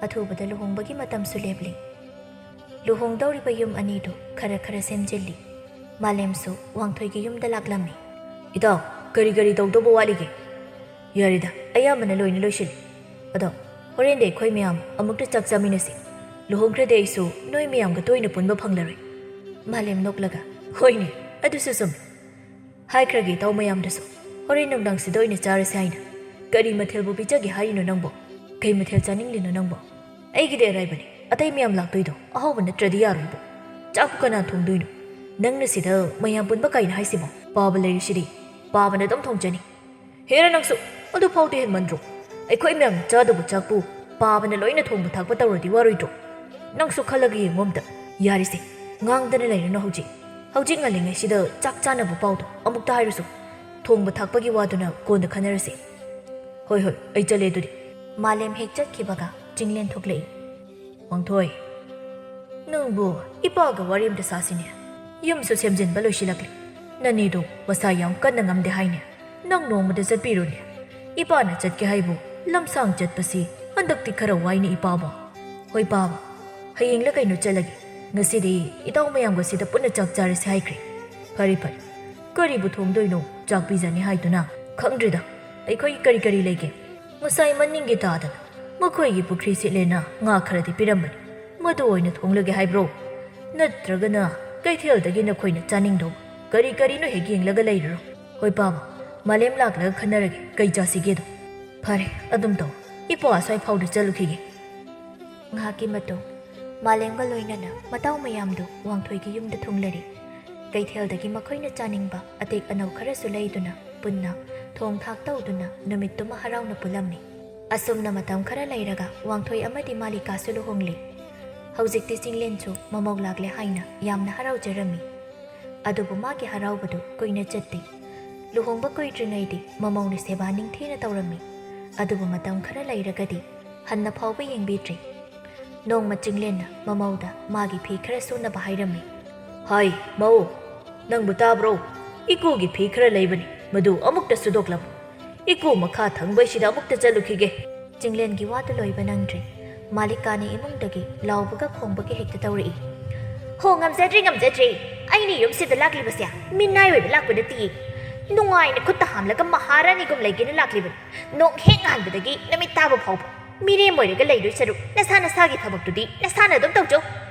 ꯑꯊꯨꯕꯗ ꯂꯨꯍꯣꯡꯕꯒꯤ ꯃꯇꯝꯁꯨ ꯂꯦꯞꯂꯤ꯫ ꯂꯨꯍꯣꯡꯗꯧꯔꯤꯕ ꯌꯨꯝ ꯑꯅꯤꯗꯨ ꯈꯔ ꯈꯔ ꯁꯦꯝꯖꯤꯜꯂꯤ꯫ ꯃꯥꯂꯦꯝꯁꯨ ꯋꯥꯡꯊꯣꯏꯒꯤ ꯌꯨꯝꯗ ꯂꯥꯛꯂꯝꯃꯤ꯫ "ꯏꯇꯥꯎ, ꯀꯔꯤ ꯀꯔꯤ ꯇꯧꯗꯧꯕ ꯋꯥꯠꯂꯤꯒꯦ?" "ꯌꯥꯔꯦꯗ, ꯑꯌꯥꯝꯕꯅ ꯂꯣꯏꯅ ꯂꯣꯏꯁꯤꯜꯂꯤ꯫ ꯑꯗꯣ ꯍꯣꯔꯦꯟꯗꯤ ꯑꯩꯈꯣꯏ ꯃꯌꯥꯝ ꯑꯃꯨꯛꯇ ꯆꯥꯛ ꯆꯥꯃꯤꯟꯅꯁꯤ꯫ ꯂꯨꯍꯣꯡꯈ꯭ꯔꯗꯤ ꯑꯩꯁꯨ ꯅꯣꯏ ꯃꯌꯥꯝꯒ ꯇꯣꯏꯅ ꯄꯨꯟꯕ ꯐꯪꯂꯔꯣꯏ꯫" ꯃꯥꯂꯦꯝ ꯅꯣꯛꯂꯒ, "ꯍꯣꯏꯅꯦ, ꯑꯗꯨꯁꯨ ꯆꯨꯝꯃꯤ꯫ ꯍꯥꯏꯈ꯭ꯔꯒꯦ ꯏꯇꯥꯎ ꯃꯌꯥꯝꯗꯁꯨ, ꯍꯣꯔꯦꯟ ꯅꯨꯡꯗꯥꯡꯁꯤꯗ ꯑꯣꯏꯅ ꯆꯥꯔꯁꯦ ꯍꯥꯏꯅ꯫ ꯀꯔꯤ ꯃꯊꯦꯜꯕꯨ ꯄꯤꯖꯒꯦ ꯍꯥꯏꯔꯤꯅꯣ ꯅꯪꯕꯣ? ꯀꯩ ꯃꯊꯦꯜ ꯆꯥꯅꯤꯡꯂꯤꯅꯣ ꯅꯪꯕꯣ?" "ꯑꯩꯒꯤꯗꯤ ꯑꯔꯥꯏꯕꯅꯤ, ꯑꯇꯩ ꯃꯌꯥꯝ ꯂꯥꯛꯇꯣꯏꯗꯣ ꯑꯍꯥꯎꯕ ꯅꯠꯇ꯭ꯔꯗꯤ ꯌꯥꯔꯣꯏꯕꯣ꯫ ꯆꯥꯛꯄꯨ ꯀꯅꯥ ꯊꯣꯡꯗꯣꯏꯅꯣ? ꯅꯪꯅ ꯁꯤꯗ ꯃꯌꯥꯝ ꯄꯨꯟꯕ ꯀꯥꯏꯅ ꯍꯥꯏꯁꯤꯕꯣ? ꯄꯥꯕ ꯂꯩꯔꯤꯁꯤꯗꯤ, ꯄꯥꯕꯅ ꯑꯗꯨꯝ ꯊꯣꯡꯖꯅꯤ꯫" "ꯍꯦꯔꯥ ꯅꯪꯁꯨ, ꯑꯗꯨ ꯐꯥꯎꯗꯤ ꯍꯦꯟꯃꯟꯗ꯭ꯔꯣ? ꯑꯩꯈꯣꯏ ꯃꯌꯥꯝꯅ ꯆꯥꯗꯧꯕ ꯆꯥꯛꯄꯨ ꯄꯥꯕꯅ ꯂꯣꯏꯅ ꯊꯣꯡꯕ ꯊꯥꯛꯄ ꯇꯧꯔꯗꯤ ꯋꯥꯔꯣꯏꯗ꯭ꯔꯣ? ꯅꯪꯁꯨ ꯈꯜꯂꯒ ꯌꯦꯡꯉꯣ ꯑꯝꯇ꯫" "ꯌꯥꯔꯤꯁꯦ, ꯉꯥꯡꯗꯅ ꯂꯩꯔꯅꯨ ꯍꯧꯖꯤꯛ꯫ ꯍꯧꯖꯤꯛ ꯉꯜꯂꯤꯉꯩꯁꯤꯗ ꯆꯥꯛ ꯆꯥꯅꯕ ꯄꯥꯎꯗꯣ ꯑꯃꯨꯛꯇ ꯍꯥꯏꯔꯨꯁꯨ꯫ ꯊꯣꯡꯕ ꯊꯥꯛꯄꯒꯤ ꯋꯥꯗꯨꯅ ꯀꯣꯟꯅ ꯈꯟꯅꯔꯁꯦ꯫" "ꯍꯣꯏ, ꯍꯣꯏ, ꯑꯩ ꯆꯠꯂꯦ ꯑꯗꯨꯗꯤ꯫" ꯃꯥꯂꯦꯝ ꯍꯦꯛ ꯆꯠꯈꯤꯕꯒ ꯆꯤꯡꯂꯦꯟ ꯊꯣꯛꯂꯛꯏ꯫ "ꯋꯥꯡꯊꯣꯏ, ꯅꯪꯕꯨ ꯏꯄꯥꯒ ꯋꯥꯔꯤ ꯑꯝꯇ ꯁꯥꯁꯤꯅꯦ꯫ ꯌꯨꯝꯁꯨ ꯁꯦꯝꯖꯤꯟꯕ ꯂꯣꯏꯁꯤꯜꯂꯛꯂꯦ꯫ ꯅꯅꯦꯗꯣ ꯃꯁꯥ ꯌꯥꯝ ꯀꯟꯅ ꯉꯝꯗꯦ ꯍꯥꯏꯅꯦ꯫ ꯅꯪ ꯅꯣꯡꯃꯗ ꯆꯠꯄꯤꯔꯨꯅꯦ꯫ ꯏꯄꯥꯅ ꯆꯠꯀꯦ ꯍꯥꯏꯕꯨ ꯂꯝꯁꯥꯡ ꯆꯠꯄꯁꯤ ꯍꯟꯗꯛꯇꯤ ꯈꯔ ꯋꯥꯏꯅꯦ ꯏꯄꯥꯕꯣ꯫" "ꯍꯣꯏ ꯄꯥꯕ, ꯍꯌꯦꯡꯂ ꯀꯩꯅꯣ ꯆꯠꯂꯒꯦ꯫ ꯉꯁꯤꯗꯤ ꯏꯇꯥꯎ ꯃꯌꯥꯝꯒ ꯁꯤꯗ ꯄꯨꯟꯅ ꯆꯥꯛ ꯆꯥꯔꯁꯦ ꯍꯥꯏꯈ꯭ꯔꯦ꯫" "ꯐꯔꯦ, ꯐꯔꯦ꯫ "ꯀꯔꯤꯕꯨ ꯊꯣꯡꯗꯣꯏꯅꯣ? ꯆꯥꯛ ꯄꯤꯖꯅꯤ ꯍꯥꯏꯗꯨꯅ? ꯈꯪꯗ꯭ꯔꯤꯗ꯫ ꯑꯩꯈꯣꯏꯒꯤ ꯀꯔꯤ ꯀꯔꯤ ꯂꯩꯒꯦ? ꯉꯁꯥꯏ ꯃꯅꯤꯡꯒꯤ ꯇꯥꯗꯅ ꯃꯈꯣꯏꯒꯤ ꯄꯨꯈ꯭ꯔꯤ ꯁꯤꯠꯂꯦꯅ ꯉꯥ ꯈꯔꯗꯤ ꯄꯤꯔꯝꯕꯅꯤ꯫ ꯃꯗꯨ ꯑꯣꯏꯅ ꯊꯣꯡꯂꯒꯦ ꯍꯥꯏꯕ꯭ꯔꯣ? ꯅꯠꯇ꯭ꯔꯒꯅ ꯀꯩꯊꯦꯜꯗꯒꯤ ꯅꯈꯣꯏꯅ ꯆꯥꯅꯤꯡꯗꯧꯕ ꯀꯔꯤ ꯀꯔꯤꯅꯣ ꯍꯦꯛ ꯌꯦꯡꯂꯒ ꯂꯩꯔꯨꯔꯣ꯫ ꯍꯣꯏ ꯄꯥꯕ, ꯃꯥꯂꯦꯝ ꯂꯥꯛꯂꯒ ꯈꯟꯅꯔꯒꯦ ꯀꯩ ꯆꯥꯁꯤꯒꯦꯗꯣ꯫ ꯐꯔꯦ, ꯑꯗꯨꯝ ꯇꯧ꯫ ꯏꯄꯣ ꯑꯁ꯭ꯋꯥꯏ ꯐꯥꯎꯗ ꯆꯠꯂꯨꯈꯤꯒꯦ꯫" ꯉꯥꯏꯍꯥꯛꯀꯤ ꯃꯇꯨꯡ ꯃꯥꯂꯦꯝꯒ ꯂꯣꯏꯅꯅ ꯃꯇꯥꯎ ꯃꯌꯥꯝꯗꯨ ꯋꯥꯡꯊꯣꯏꯒꯤ ꯌꯨꯝꯗ ꯊꯨꯡꯂꯔꯦ꯫ ꯀꯩꯊꯦꯜꯗꯒꯤ ꯃꯈꯣꯏꯅ ꯆꯥꯅꯤꯡꯕ ꯑꯇꯦꯛ ꯑꯅꯧ ꯈꯔꯁꯨ ꯂꯩꯗꯨꯅ ꯄꯨꯟꯅ ꯊꯣꯡ ꯊꯥꯛ ꯇꯧꯗꯨꯅ ꯅꯨꯃꯤꯠꯇꯨꯃ ꯍꯔꯥꯎꯅ ꯄꯨꯜꯂꯝꯃꯤ꯫ ꯑꯁꯨꯝꯅ ꯃꯇꯝ ꯈꯔ ꯂꯩꯔꯒ ꯋꯥꯡꯊꯣꯏ ꯑꯃꯗꯤ ꯃꯥꯂꯤꯀꯥꯁꯨ ꯂꯨꯍꯣꯡꯂꯦ꯫ ꯍꯧꯖꯤꯛꯇꯤ ꯆꯤꯡꯂꯦꯟꯁꯨ ꯃꯃꯧ ꯂꯥꯛꯂꯦ ꯍꯥꯏꯅ ꯌꯥꯝꯅ ꯍꯔꯥꯎꯖꯔꯝꯃꯤ꯫ ꯑꯗꯨꯕꯨ ꯃꯥꯒꯤ ꯍꯔꯥꯎꯕꯗꯨ ꯀꯨꯏꯅ ꯆꯠꯇꯦ꯫ ꯂꯨꯍꯣꯡꯕ ꯀꯨꯏꯗ꯭ꯔꯤꯉꯩꯗꯤ ꯃꯃꯧꯅ ꯁꯦꯕꯥ ꯅꯤꯡꯊꯤꯅ ꯇꯧꯔꯝꯃꯤ꯫ ꯑꯗꯨꯕꯨ ꯃꯇꯝ ꯈꯔ ꯂꯩꯔꯒꯗꯤ ꯍꯟꯅ ꯐꯥꯎꯕ ꯌꯦꯡꯕꯤꯗ꯭ꯔꯦ꯫ ꯅꯣꯡꯃ ꯆꯤꯡꯂꯦꯟꯅ ꯃꯃꯧꯗ ꯃꯥꯒꯤ ꯐꯤ ꯈꯔ ꯁꯨꯅꯕ ꯍꯥꯏꯔꯝꯃꯤ꯫ "ꯍꯥꯏ, ꯃꯧ, ꯅꯪꯕꯨ ꯇꯥꯕ꯭ꯔꯣ? ꯏꯀꯨꯒꯤ ꯐꯤ ꯈꯔ ꯂꯩꯕꯅꯤ, ꯃꯗꯨ ꯑꯃꯨꯛꯇ ꯁꯨꯗꯣꯛꯂꯝꯃꯨ꯫ ꯏꯀꯨ ꯃꯈꯥ ꯊꯪꯕꯩꯁꯤꯗ ꯑꯃꯨꯛꯇ ꯆꯠꯂꯨꯈꯤꯒꯦ꯫" ꯆꯤꯡꯂꯦꯟꯒꯤ ꯋꯥꯗꯨ ꯂꯣꯏꯕ ꯅꯪꯗ꯭ꯔꯦ꯫ ꯃꯥꯂꯤꯀꯥꯅ ꯏꯃꯨꯡꯗꯒꯤ ꯂꯥꯎꯕꯒ ꯈꯣꯡꯕꯒ ꯍꯦꯛꯇ ꯇꯧꯔꯛꯏ꯫ "ꯍꯣ, ꯉꯝꯖꯗ꯭ꯔꯦ, ꯉꯝꯖꯗ꯭ꯔꯦ꯫ ꯑꯩꯅ ꯌꯨꯝꯁꯤꯗ ꯂꯥꯛꯂꯤꯕꯁꯦ ꯃꯤꯅꯥꯏ ꯑꯣꯏꯕ ꯂꯥꯛꯄ ꯅꯠꯇꯤꯌꯦ꯫ ꯅꯨꯡꯉꯥꯏꯅ ꯈꯨꯠꯇ ꯍꯥꯝꯂꯒ ꯃꯍꯥꯔꯥꯅꯤꯒꯨꯝ ꯂꯩꯒꯦꯅ ꯂꯥꯛꯂꯤꯕꯅꯤ꯫ ꯅꯣꯡ ꯍꯦꯛ ꯉꯥꯟꯕꯗꯒꯤ ꯅꯨꯃꯤꯠ ꯇꯥꯕ ꯐꯥꯎꯕ ꯃꯤꯔꯦꯝ ꯑꯣꯏꯔꯒ ꯂꯩꯗꯣꯏ ꯁꯔꯨꯛ ꯅꯁꯥ ꯅꯁꯥꯒꯤ ꯊꯕꯛꯇꯨꯗꯤ ꯅꯁꯥꯅ ꯑꯗꯨꯝ ꯇꯧꯖꯧ꯫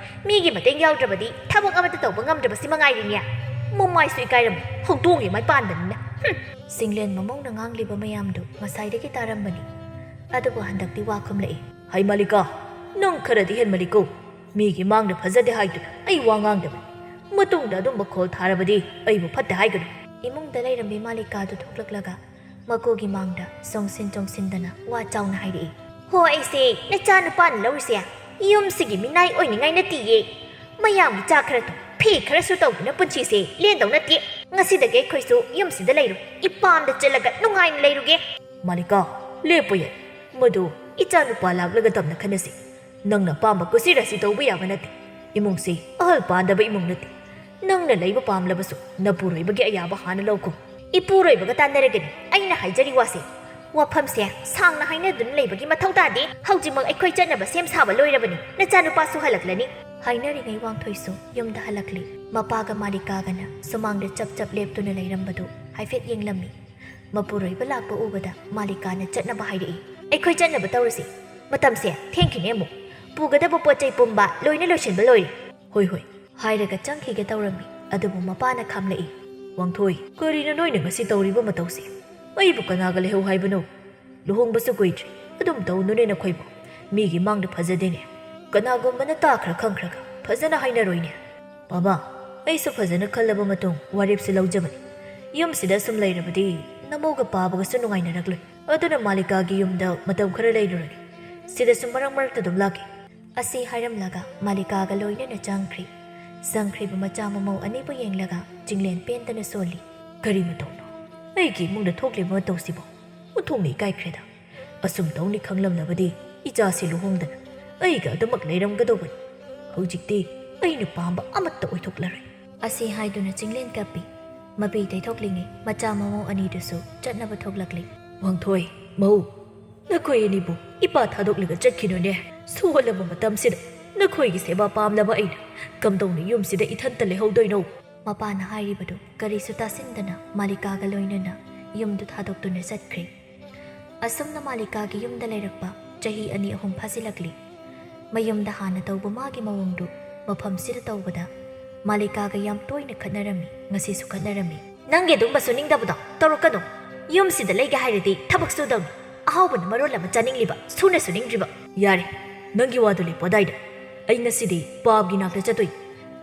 ꯃꯤꯒꯤ ꯃꯇꯦꯡ ꯌꯥꯎꯗ꯭ꯔꯕꯗꯤ ꯊꯕꯛ ꯑꯃꯠꯇ ꯇꯧꯕ ꯉꯝꯗ꯭ꯔꯕꯁꯤ ꯃꯉꯥꯏꯔꯤꯅꯦ꯫ ꯃꯃꯥꯏꯁꯨ ꯏꯀꯥꯏꯔꯝꯃꯣꯏ, ꯍꯧꯗꯣꯡꯒꯤ ꯃꯥꯏ ꯄꯥꯟꯕꯅꯤꯅ꯫ ꯍꯨꯝ!" ꯆꯤꯡꯂꯦꯟ ꯃꯃꯧꯅ ꯉꯥꯡꯂꯤꯕ ꯃꯌꯥꯝꯗꯨ ꯉꯁꯥꯏꯗꯒꯤ ꯇꯥꯔꯝꯕꯅꯤ꯫ ꯑꯗꯨꯕꯨ ꯍꯟꯗꯛꯇꯤ ꯋꯥ ꯈꯨꯝꯂꯛꯏ꯫ "ꯍꯩ ꯃꯥꯂꯤꯀꯥ, ꯅꯪ ꯈꯔꯗꯤ ꯍꯦꯟꯃꯜꯂꯤꯀꯣ꯫ ꯃꯤꯒꯤ ꯃꯥꯡꯗ ꯐꯖꯗꯦ ꯍꯥꯏꯗꯨꯅ ꯑꯩ ꯋꯥ ꯉꯥꯡꯗꯕꯅꯤ꯫ ꯃꯇꯨꯡꯗ ꯑꯗꯨꯝꯕ ꯈꯣꯜ ꯊꯥꯔꯕꯗꯤ ꯑꯩꯕꯨ ꯐꯠꯇꯦ ꯍꯥꯏꯒꯅꯨ꯫" ꯏꯃꯨꯡꯗ ꯂꯩꯔꯝꯕꯤ ꯃꯥꯂꯤꯀꯥꯗꯨ ꯊꯣꯛꯂꯛꯂꯒ ꯃꯀꯣꯒꯤ ꯃꯥꯡꯗ ꯆꯣꯡꯁꯤꯟ ꯆꯣꯡꯁꯤꯟꯗꯅ ꯋꯥ ꯆꯥꯎꯅ ꯍꯥꯏꯔꯛꯏ꯫ "ꯍꯣ, ꯑꯩꯁꯦ ꯅꯆꯥ ꯅꯨꯄꯥꯅ ꯂꯧꯔꯤꯁꯦ ꯌꯨꯝꯁꯤꯒꯤ ꯃꯤꯅꯥꯏ ꯑꯣꯏꯅꯤꯡꯉꯥꯏ ꯅꯠꯇꯤꯌꯦ꯫ ꯃꯌꯥꯝꯒꯤ ꯆꯥ ꯈꯔ ꯊꯛ, ꯐꯤ ꯈꯔꯁꯨ ꯇꯧꯗꯨꯅ ꯄꯨꯟꯁꯤꯁꯦ ꯂꯦꯟꯗꯧ ꯅꯠꯇꯦ꯫ ꯉꯁꯤꯗꯒꯤ ꯑꯩꯈꯣꯏꯁꯨ ꯌꯨꯝꯁꯤꯗ ꯂꯩꯔꯣꯏ꯫ ꯏꯄꯥꯝꯗ ꯆꯠꯂꯒ ꯅꯨꯡꯉꯥꯏꯅ ꯂꯩꯔꯨꯒꯦ꯫" "ꯃꯥꯂꯤꯀꯥ, ꯂꯦꯞꯄꯨ ꯌꯥꯏ꯫ ꯃꯗꯨ ꯏꯆꯥ ꯅꯨꯄꯥ ꯂꯥꯛꯂꯒ ꯇꯝꯅ ꯈꯟꯅꯁꯤ꯫ ꯅꯪꯅ ꯑꯄꯥꯝꯕ ꯀꯨꯁꯤ ꯔꯥꯁꯤ ꯇꯧꯕ ꯌꯥꯕ ꯅꯠꯇꯦ꯫ ꯏꯃꯨꯡꯁꯤ ꯑꯍꯜ ꯄꯥꯟꯗꯕ ꯏꯃꯨꯡ ꯅꯠꯇꯦ꯫ ꯅꯪꯅ ꯂꯩꯕ ꯄꯥꯝꯂꯕꯁꯨ ꯅꯄꯨꯔꯣꯏꯕꯒꯤ ꯑꯌꯥꯕ ꯍꯥꯟꯅ ꯂꯧꯈꯣ꯫" "ꯏꯄꯨꯔꯣꯏꯕꯒ ꯇꯥꯟꯅꯔꯒꯅꯤ ꯑꯩꯅ ꯍꯥꯏꯖꯔꯤ ꯋꯥꯁꯦ꯫ ꯋꯥꯐꯝꯁꯦ ꯁꯥꯡꯅ ꯍꯥꯏꯅꯗꯨꯅ ꯂꯩꯕꯒꯤ ꯃꯊꯧ ꯇꯥꯗꯦ꯫ ꯍꯧꯖꯤꯛꯃꯛ ꯑꯩꯈꯣꯏ ꯆꯠꯅꯕ ꯁꯦꯝ ꯁꯥꯕ ꯂꯣꯏꯔꯕꯅꯤ꯫ ꯅꯆꯥꯅꯨꯄꯥꯁꯨ ꯍꯜꯂꯛꯂꯅꯤ꯫" ꯍꯥꯏꯅꯔꯤꯉꯩ ꯋꯥꯡꯊꯣꯏꯁꯨ ꯌꯨꯝꯗ ꯍꯜꯂꯛꯂꯤ꯫ ꯃꯄꯥꯒ ꯃꯥꯂꯤꯀꯥꯒꯅ ꯁꯨꯃꯥꯡꯗ ꯆꯞ ꯆꯞ ꯂꯦꯞꯇꯨꯅ ꯂꯩꯔꯝꯕꯗꯨ ꯍꯥꯏꯐꯦꯠ ꯌꯦꯡꯂꯝꯃꯤ꯫ ꯃꯄꯨꯔꯣꯏꯕ ꯂꯥꯛꯄ ꯎꯕꯗ ꯃꯥꯂꯤꯀꯥꯅ ꯆꯠꯅꯕ ꯍꯥꯏꯔꯛꯏ꯫ "ꯑꯩꯈꯣꯏ ꯆꯠꯅꯕ ꯇꯧꯔꯁꯤ꯫ ꯃꯇꯝꯁꯦ ꯊꯦꯡꯈꯤꯅꯦ ꯑꯃꯨꯛ꯫ ꯄꯨꯒꯗꯕ ꯄꯣꯠ ꯆꯩ ꯄꯨꯝꯕ ꯂꯣꯏꯅ ꯂꯣꯏꯁꯤꯟꯕ ꯂꯣꯏꯔꯦ꯫" "ꯍꯣꯏ, ꯍꯣꯏ," ꯍꯥꯏꯔꯒ ꯆꯪꯈꯤꯒꯦ ꯇꯧꯔꯝꯃꯤ꯫ ꯑꯗꯨꯕꯨ ꯃꯄꯥꯅ ꯈꯥꯝꯂꯛꯏ꯫ "ꯋꯥꯡꯊꯣꯏ, ꯀꯔꯤꯅꯣ ꯅꯣꯏꯅ ꯉꯁꯤ ꯇꯧꯔꯤꯕ ꯃꯇꯧꯁꯦ? ꯑꯩꯕꯨ ꯀꯅꯥꯒ ꯂꯩꯍꯧ ꯍꯥꯏꯕꯅꯣ? ꯂꯨꯍꯣꯡꯕꯁꯨ ꯀꯨꯏꯗ꯭ꯔꯤ, ꯑꯗꯨꯝ ꯇꯧꯅꯨꯅꯦ ꯅꯈꯣꯏꯕꯨ꯫ ꯃꯤꯒꯤ ꯃꯥꯡꯗ ꯐꯖꯗꯦꯅꯦ꯫ ꯀꯅꯥꯒꯨꯝꯕꯅ ꯇꯥꯈ꯭ꯔ ꯈꯪꯈ꯭ꯔꯒ ꯐꯖꯅ ꯍꯥꯏꯅꯔꯣꯏꯅꯦ꯫" "ꯕꯥꯕꯥ, ꯑꯩꯁꯨ ꯐꯖꯅ ꯈꯜꯂꯕ ꯃꯇꯨꯡ ꯋꯥꯔꯦꯞꯁꯨ ꯂꯧꯖꯕꯅꯤ꯫ ꯌꯨꯝꯁꯤꯗ ꯁꯨꯝ ꯂꯩꯔꯕꯗꯤ ꯅꯃꯧꯒ ꯄꯥꯕꯒꯁꯨ ꯅꯨꯡꯉꯥꯏꯅꯔꯛꯂꯣꯏ꯫ ꯑꯗꯨꯅ ꯃꯥꯂꯤꯀꯥꯒꯤ ꯌꯨꯝꯗ ꯃꯇꯝ ꯈꯔ ꯂꯩꯔꯨꯔꯒꯦ꯫ ꯁꯤꯗꯁꯨ ꯃꯔꯛ ꯃꯔꯛꯇ ꯑꯗꯨꯝ ꯂꯥꯛꯀꯦ꯫" ꯑꯁꯤ ꯍꯥꯏꯔꯝꯂꯒ ꯃꯥꯂꯤꯀꯥꯒ ꯂꯣꯏꯅꯅ ꯆꯪꯈ꯭ꯔꯤ꯫ ꯆꯪꯈ꯭ꯔꯤꯕ ꯃꯆꯥ ꯃꯃꯧ ꯑꯅꯤꯕꯨ ꯌꯦꯡꯂꯒ ꯆꯤꯡꯂꯦꯟ ꯄꯦꯟꯗꯅ ꯁꯣꯜꯂꯤ꯫ "ꯀꯔꯤ ꯃꯇꯧꯅꯣ? ꯑꯩꯒꯤ ꯏꯃꯨꯡꯗ ꯊꯣꯛꯂꯤꯕ ꯃꯇꯧꯁꯤꯕꯨ? ꯑꯣꯟꯊꯣꯛꯅ ꯏꯀꯥꯏꯈ꯭ꯔꯦꯗ꯫ ꯑꯁꯨꯝ ꯇꯧꯅꯤ ꯈꯪꯂꯝꯂꯕꯗꯤ ꯏꯆꯥꯁꯤ ꯂꯨꯍꯣꯡꯗꯅ ꯑꯩꯒ ꯑꯗꯨꯃꯛ ꯂꯩꯔꯝꯒꯗꯧꯕꯅꯤ꯫ ꯍꯧꯖꯤꯛꯇꯤ ꯑꯩꯅ ꯄꯥꯝꯕ ꯑꯃꯠꯇ ꯑꯣꯏꯊꯣꯛꯂꯔꯣꯏ꯫" ꯑꯁꯤ ꯍꯥꯏꯗꯨꯅ ꯆꯤꯡꯂꯦꯟ ꯀꯞꯄꯤ꯫ ꯃꯄꯤ ꯇꯩꯊꯣꯛꯂꯤꯉꯩ ꯃꯆꯥ ꯃꯃꯧ ꯑꯅꯤꯗꯨꯁꯨ ꯆꯠꯅꯕ ꯊꯣꯛꯂꯛꯂꯤ꯫ "ꯋꯥꯡꯊꯣꯏ, ꯃꯧ, ꯅꯈꯣꯏ ꯑꯅꯤꯕꯨ ꯏꯄꯥ ꯊꯥꯗꯣꯛꯂꯒ ꯆꯠꯈꯤꯅꯨꯅꯦ꯫ ꯁꯣꯜꯂꯕ ꯃꯇꯝꯁꯤꯗ ꯅꯈꯣꯏꯒꯤ ꯁꯦꯕꯥ ꯄꯥꯝꯂꯕ ꯑꯩꯅ ꯀꯝꯗꯧꯅ ꯌꯨꯝꯁꯤꯗ ꯏꯊꯟꯇ ꯂꯩꯍꯧꯗꯣꯏꯅꯣ?" ꯃꯄꯥꯅ ꯍꯥꯏꯔꯤꯕꯗꯨ ꯀꯔꯤꯁꯨ ꯇꯥꯁꯤꯟꯗꯅ ꯃꯥꯂꯤꯀꯥꯒ ꯂꯣꯏꯅꯅ ꯌꯨꯝꯗꯨ ꯊꯥꯗꯣꯛꯇꯨꯅ ꯆꯠꯈ꯭ꯔꯦ꯫ ꯑꯁꯨꯝꯅ ꯃꯥꯂꯤꯀꯥꯒꯤ ꯌꯨꯝꯗ ꯂꯩꯔꯛꯄ ꯆꯍꯤ ꯑꯅꯤ ꯑꯍꯨꯝ ꯐꯥꯖꯤꯜꯂꯛꯂꯤ꯫ ꯃꯌꯨꯝꯗ ꯍꯥꯟꯅ ꯇꯧꯕ ꯃꯥꯒꯤ ꯃꯑꯣꯡꯗꯨ ꯃꯐꯝꯁꯤꯗ ꯇꯧꯕꯗ ꯃꯥꯂꯤꯀꯥꯒ ꯌꯥꯝ ꯇꯣꯏꯅ ꯈꯠꯅꯔꯝꯃꯤ꯫ ꯉꯁꯤꯁꯨ ꯈꯠꯅꯔꯝꯃꯤ꯫ "ꯅꯪꯒꯤ ꯑꯗꯨꯒꯨꯝꯕ ꯁꯨꯅꯤꯡꯗꯕꯗꯣ ꯇꯧꯔꯛꯀꯅꯨ꯫ ꯌꯨꯝꯁꯤꯗ ꯂꯩꯒꯦ ꯍꯥꯏꯔꯗꯤ ꯊꯕꯛ ꯁꯨꯗꯧꯅꯤ꯫ ꯑꯍꯥꯎꯕꯅ ꯃꯔꯣꯜ ꯑꯃ ꯆꯥꯅꯤꯡꯂꯤꯕ, ꯁꯨꯅ ꯁꯨꯅꯤꯡꯗ꯭ꯔꯤꯕ꯫" "ꯌꯥꯔꯦ, ꯅꯪꯒꯤ ꯋꯥꯗꯨ ꯂꯦꯞꯄꯣ ꯑꯗꯥꯏꯗ꯫ ꯑꯩ ꯉꯁꯤꯗꯤ ꯄꯥꯞꯒꯤ ꯅꯥꯛꯇ ꯆꯠꯇꯣꯏ꯫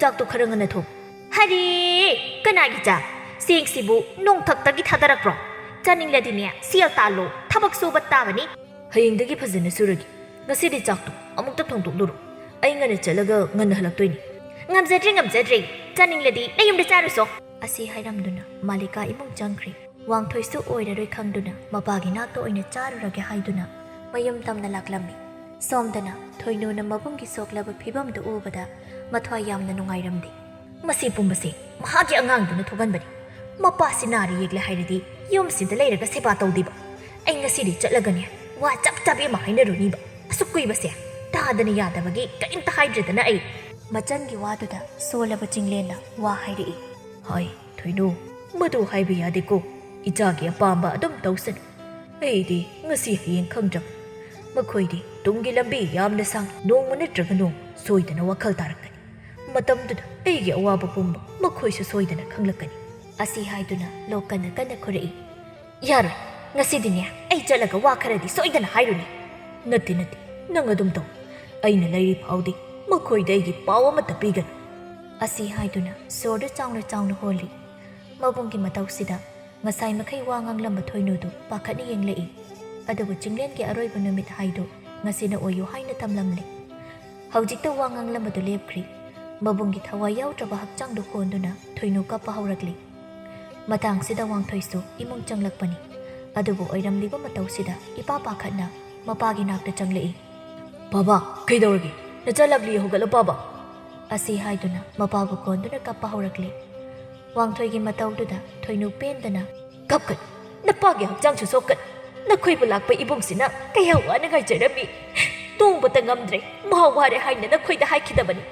ꯆꯥꯛꯇꯣ ꯈꯔ ꯉꯟꯅ ꯊꯣꯡ꯫" "ꯍꯔꯦ! ꯀꯅꯥꯒꯤ ꯆꯥꯛ? ꯆꯦꯡꯁꯤꯕꯨ ꯅꯣꯡꯊꯛꯇꯒꯤ ꯊꯥꯗꯔꯛꯄ꯭ꯔꯣ? ꯆꯥꯅꯤꯡꯂꯗꯤꯅꯦ, ꯁꯦꯜ ꯇꯥꯜꯂꯣ, ꯊꯕꯛ ꯁꯨꯕ ꯇꯥꯕꯅꯤ꯫" "ꯍꯌꯦꯡꯗꯒꯤ ꯐꯖꯅ ꯁꯨꯔꯒꯦ꯫ ꯉꯁꯤꯗꯤ ꯆꯥꯛꯇꯣ ꯑꯃꯨꯛꯇ ꯊꯣꯡꯗꯣꯛꯂꯨꯔꯣ꯫ ꯑꯩ ꯉꯟꯅ ꯆꯠꯂꯒ ꯉꯟꯅ ꯍꯜꯂꯛꯇꯣꯏꯅꯤ꯫" "ꯉꯝꯖꯗ꯭ꯔꯦ, ꯉꯝꯖꯗ꯭ꯔꯦ꯫ ꯆꯥꯅꯤꯡꯂꯗꯤ ꯅꯌꯨꯝꯗ ꯆꯥꯔꯨꯆꯣ꯫" ꯑꯁꯤ ꯍꯥꯏꯔꯝꯗꯨꯅ ꯃꯥꯂꯤꯀꯥ ꯏꯃꯨꯡ ꯆꯪꯈ꯭ꯔꯤ꯫ ꯋꯥꯡꯊꯣꯏꯁꯨ ꯑꯣꯏꯔꯔꯣꯏ ꯈꯪꯗꯨꯅ ꯃꯄꯥꯒꯤ ꯅꯥꯛꯇ ꯑꯣꯏꯅ ꯆꯥꯔꯨꯔꯒꯦ ꯍꯥꯏꯗꯨꯅ ꯃꯌꯨꯝ ꯇꯝꯅ ꯂꯥꯛꯂꯝꯃꯤ꯫ ꯁꯣꯝꯗꯅ ꯊꯣꯏꯅꯨꯅ ꯃꯕꯨꯡꯒꯤ ꯁꯣꯛꯂꯕ ꯐꯤꯕꯝꯗꯨ ꯎꯕꯗ ꯃꯊ꯭ꯋꯥꯏ ꯌꯥꯝꯅ ꯅꯨꯡꯉꯥꯏꯔꯝꯗꯦ꯫ "ꯃꯁꯤ ꯄꯨꯝꯕꯁꯦ ꯃꯍꯥꯛꯀꯤ ꯑꯉꯥꯡꯗꯨꯅ ꯊꯣꯛꯍꯟꯕꯅꯤ꯫ ꯃꯄꯥꯁꯤ ꯅꯥꯔꯦ ꯌꯦꯛꯂꯦ ꯍꯥꯏꯔꯗꯤ ꯌꯨꯝꯁꯤꯗ ꯂꯩꯔꯒ ꯁꯦꯕꯥ ꯇꯧꯗꯦꯕ꯫ ꯑꯩ ꯉꯁꯤꯗꯤ ꯆꯠꯂꯒꯅꯦ, ꯋꯥ ꯆꯞ ꯆꯥꯕꯤ ꯑꯃ ꯍꯥꯏꯅꯔꯨꯅꯤꯕ꯫ ꯑꯁꯨꯛ ꯀꯨꯏꯕꯁꯦ ꯇꯥꯗꯅ ꯌꯥꯗꯕꯒꯤ ꯀꯔꯤꯝꯇ ꯍꯥꯏꯗ꯭ꯔꯦꯗꯅ ꯑꯩ꯫" ꯃꯆꯟꯒꯤ ꯋꯥꯗꯨꯗ ꯁꯣꯜꯂꯕ ꯆꯤꯡꯂꯦꯟꯅ ꯋꯥ ꯍꯥꯏꯔꯛꯏ꯫ ꯍꯥꯏ, ꯊꯣꯏꯅꯨ, ꯃꯗꯨ ꯍꯥꯏꯕ ꯌꯥꯗꯦꯀꯣ꯫ ꯏꯆꯥꯒꯤ ꯑꯄꯥꯝꯕ ꯑꯗꯨꯝ ꯇꯧꯁꯅꯨ꯫ ꯑꯩꯗꯤ ꯉꯁꯤ ꯍꯌꯦꯡ ꯈꯪꯗ꯭ꯔꯕ꯫ ꯃꯈꯣꯏꯗꯤ ꯇꯨꯡꯒꯤ ꯂꯝꯕꯤ ꯌꯥꯝꯅ ꯁꯥꯡ, ꯅꯣꯡꯃ ꯅꯠꯇ꯭ꯔꯒ ꯅꯣꯡ ꯁꯣꯏꯗꯅ ꯋꯥꯈꯜ ꯇꯥꯔꯛꯀꯅꯤ꯫ ꯃꯇꯝꯗꯨꯗ ꯑꯩꯒꯤ ꯑꯋꯥꯕ ꯄꯨꯝꯕ ꯃꯈꯣꯏꯁꯨ ꯁꯣꯏꯗꯅ ꯈꯪꯂꯛꯀꯅꯤ꯫ ꯑꯁꯤ ꯍꯥꯏꯗꯨꯅ ꯂꯣꯛ ꯀꯟꯅ ꯀꯟꯅ ꯈꯨꯔꯛꯏ꯫ ꯌꯥꯔꯣꯏ, ꯉꯁꯤꯗꯤꯅꯦ ꯑꯩ ꯆꯠꯂꯒ ꯋꯥ ꯈꯔꯗꯤ ꯁꯣꯏꯗꯅ ꯍꯥꯏꯔꯨꯅꯤ꯫ ꯅꯠꯇꯦ, ꯅꯠꯇꯦ, ꯅꯪ ꯑꯗꯨꯝ ꯇꯧ꯫ ꯑꯩꯅ ꯂꯩꯔꯤ ꯐꯥꯎꯗꯤ ꯃꯈꯣꯏꯗ ꯑꯩꯒꯤ ꯄꯥꯎ ꯑꯃꯠꯇ ꯄꯤꯒꯅꯨ꯫ ꯑꯁꯤ ꯍꯥꯏꯗꯨꯅ ꯁꯣꯔꯗꯨ ꯆꯥꯎꯅ ꯆꯥꯎꯅ ꯍꯣꯜꯂꯤ꯫ ꯃꯕꯨꯡꯒꯤ ꯃꯇꯧꯁꯤꯗ ꯉꯁꯥꯏ ꯃꯈꯩ ꯋꯥ ꯉꯥꯡꯂꯝꯕ ꯊꯣꯏꯅꯨꯗꯨ ꯄꯥꯈꯠꯅ ꯌꯦꯡꯂꯛꯏ꯫ ꯑꯗꯨꯕꯨ ꯆꯤꯡꯂꯦꯟꯒꯤ ꯑꯔꯣꯏꯕ ꯅꯨꯃꯤꯠ ꯍꯥꯏꯗꯨ ꯉꯁꯤꯅ ꯑꯣꯏꯌꯨ ꯍꯥꯏꯅ ꯇꯝꯂꯝꯂꯦ꯫ ꯍꯧꯖꯤꯛꯇ ꯋꯥ ꯉꯥꯡꯂꯝꯕꯗꯨ ꯂꯦꯞꯈ꯭ꯔꯤ꯫ ꯃꯕꯨꯡꯒꯤ ꯊꯋꯥꯏ ꯌꯥꯎꯗ꯭ꯔꯕ ꯍꯛꯆꯥꯡꯗꯨ ꯀꯣꯟꯗꯨꯅ ꯊꯣꯏꯅꯨ ꯀꯞꯄ ꯍꯧꯔꯛꯂꯤ꯫ ꯃꯇꯥꯡꯁꯤꯗ ꯋꯥꯡꯊꯣꯏꯁꯨ ꯏꯃꯨꯡ ꯆꯪꯂꯛꯄꯅꯤ꯫ ꯑꯗꯨꯕꯨ ꯑꯣꯏꯔꯝꯂꯤꯕ ꯃꯇꯧꯁꯤꯗ ꯏꯄꯥ ꯄꯥꯈꯠꯅ ꯃꯄꯥꯒꯤ ꯅꯥꯛꯇ ꯆꯪꯂꯛꯏ꯫ "ꯕꯥꯕꯥ, ꯀꯩꯗꯧꯔꯒꯦ? ꯅꯆꯥ ꯂꯥꯛꯂꯤ, ꯍꯧꯒꯠꯂꯣ ꯕꯥꯕꯥ!" ꯑꯁꯤ ꯍꯥꯏꯗꯨꯅ ꯃꯄꯥꯕꯨ ꯀꯣꯟꯗꯨꯅ ꯀꯞꯄ ꯍꯧꯔꯛꯂꯤ꯫ ꯋꯥꯡꯊꯣꯏꯒꯤ ꯃꯇꯧꯗꯨꯗ ꯊꯣꯏꯅꯨ ꯄꯦꯟꯗꯅ, "ꯀꯞꯀꯅꯨ, ꯅꯄꯥꯒꯤ ꯍꯛꯆꯥꯡꯁꯨ ꯁꯣꯛꯀꯅꯤ꯫ ꯅꯈꯣꯏꯕꯨ ꯂꯥꯛꯄ ꯏꯕꯨꯡꯁꯤꯅ ꯀꯌꯥ ꯋꯥꯅ ꯉꯥꯏꯖꯔꯝꯃꯤ꯫ ꯇꯣꯡꯕꯇ ꯉꯝꯗ꯭ꯔꯦ, ꯃꯍꯥ ꯋꯥꯔꯦ ꯍꯥꯏꯅ ꯅꯈꯣꯏꯗ ꯍꯥꯏꯈꯤꯗꯕꯅꯤ꯫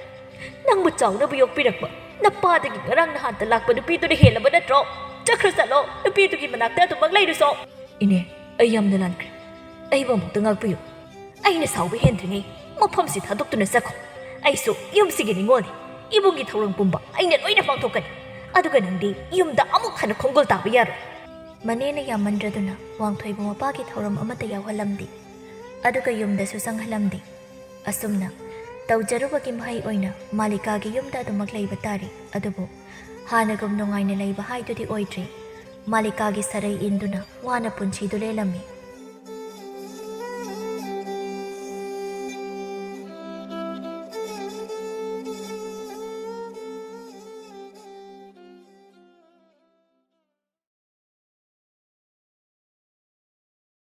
ꯅꯪꯕꯨ ꯆꯥꯎꯅꯕ ꯌꯣꯛꯄꯤꯔꯛꯄ ꯅꯄꯥꯗꯒꯤ ꯉꯔꯥꯡ ꯅꯍꯥꯟꯇ ꯂꯥꯛꯄ ꯅꯨꯄꯤꯗꯨꯅ ꯍꯦꯜꯂꯕ ꯅꯠꯇ꯭ꯔꯣ? ꯆꯠꯈ꯭ꯔꯣ, ꯆꯠꯂꯣ, ꯅꯨꯄꯤꯗꯨꯒꯤ ꯃꯅꯥꯛꯇ ꯑꯗꯨꯃꯛ ꯂꯩꯔꯨꯁꯣ꯫" "ꯏꯅꯦ, ꯑꯩ ꯌꯥꯝꯅ ꯂꯥꯟꯈ꯭ꯔꯦ꯫ ꯑꯩꯕꯨ ꯑꯃꯨꯛꯇ ꯉꯥꯛꯄꯤꯌꯨ꯫" "ꯑꯩꯅ ꯁꯥꯎꯕ ꯍꯦꯟꯗ꯭ꯔꯤꯉꯩ ꯃꯐꯝꯁꯤ ꯊꯥꯗꯣꯛꯇꯨꯅ ꯆꯠꯈꯣ꯫ ꯑꯩꯁꯨ ꯌꯨꯝꯁꯤꯒꯤ ꯅꯤꯉꯣꯜꯅꯤ꯫ ꯏꯕꯨꯡꯒꯤ ꯊꯧꯔꯝ ꯄꯨꯝꯕ ꯑꯩꯅ ꯂꯣꯏꯅ ꯄꯥꯡꯊꯣꯛꯀꯅꯤ꯫ ꯑꯗꯨꯒ ꯅꯪꯗꯤ ꯌꯨꯝꯗ ꯑꯃꯨꯛ ꯍꯟꯅ ꯈꯣꯡꯒꯣꯜ ꯇꯥꯕ ꯌꯥꯔꯣꯏ꯫" ꯃꯅꯦꯅ ꯌꯥꯝꯃꯟꯗ꯭ꯔꯗꯨꯅ ꯋꯥꯡꯊꯣꯏꯕꯨ ꯃꯄꯥꯒꯤ ꯊꯧꯔꯝ ꯑꯃꯠꯇ ꯌꯥꯎꯍꯜꯂꯝꯗꯦ꯫ ꯑꯗꯨꯒ ꯌꯨꯝꯗꯁꯨ ꯆꯪꯍꯜꯂꯝꯗꯦ꯫ ꯑꯁꯨꯝꯅ ꯇꯧꯖꯔꯨꯕꯒꯤ ꯃꯍꯩ ꯑꯣꯏꯅ ꯃꯥꯂꯤꯀꯥꯒꯤ ꯌꯨꯝꯗ ꯑꯗꯨꯃꯛ ꯂꯩꯕ ꯇꯥꯔꯦ꯫ ꯑꯗꯨꯕꯨ ꯍꯥꯟꯅꯒꯨꯝ ꯅꯨꯡꯉꯥꯏꯅ ꯂꯩꯕ ꯍꯥꯏꯗꯨꯗꯤ ꯑꯣꯏꯗ꯭ꯔꯦ꯫ ꯃꯥꯂꯤꯀꯥꯒꯤ ꯁꯔꯩ ꯏꯟꯗꯨꯅ ꯋꯥꯅ ꯄꯨꯟꯁꯤꯗꯨ ꯂꯦꯜꯂꯝꯃꯤ꯫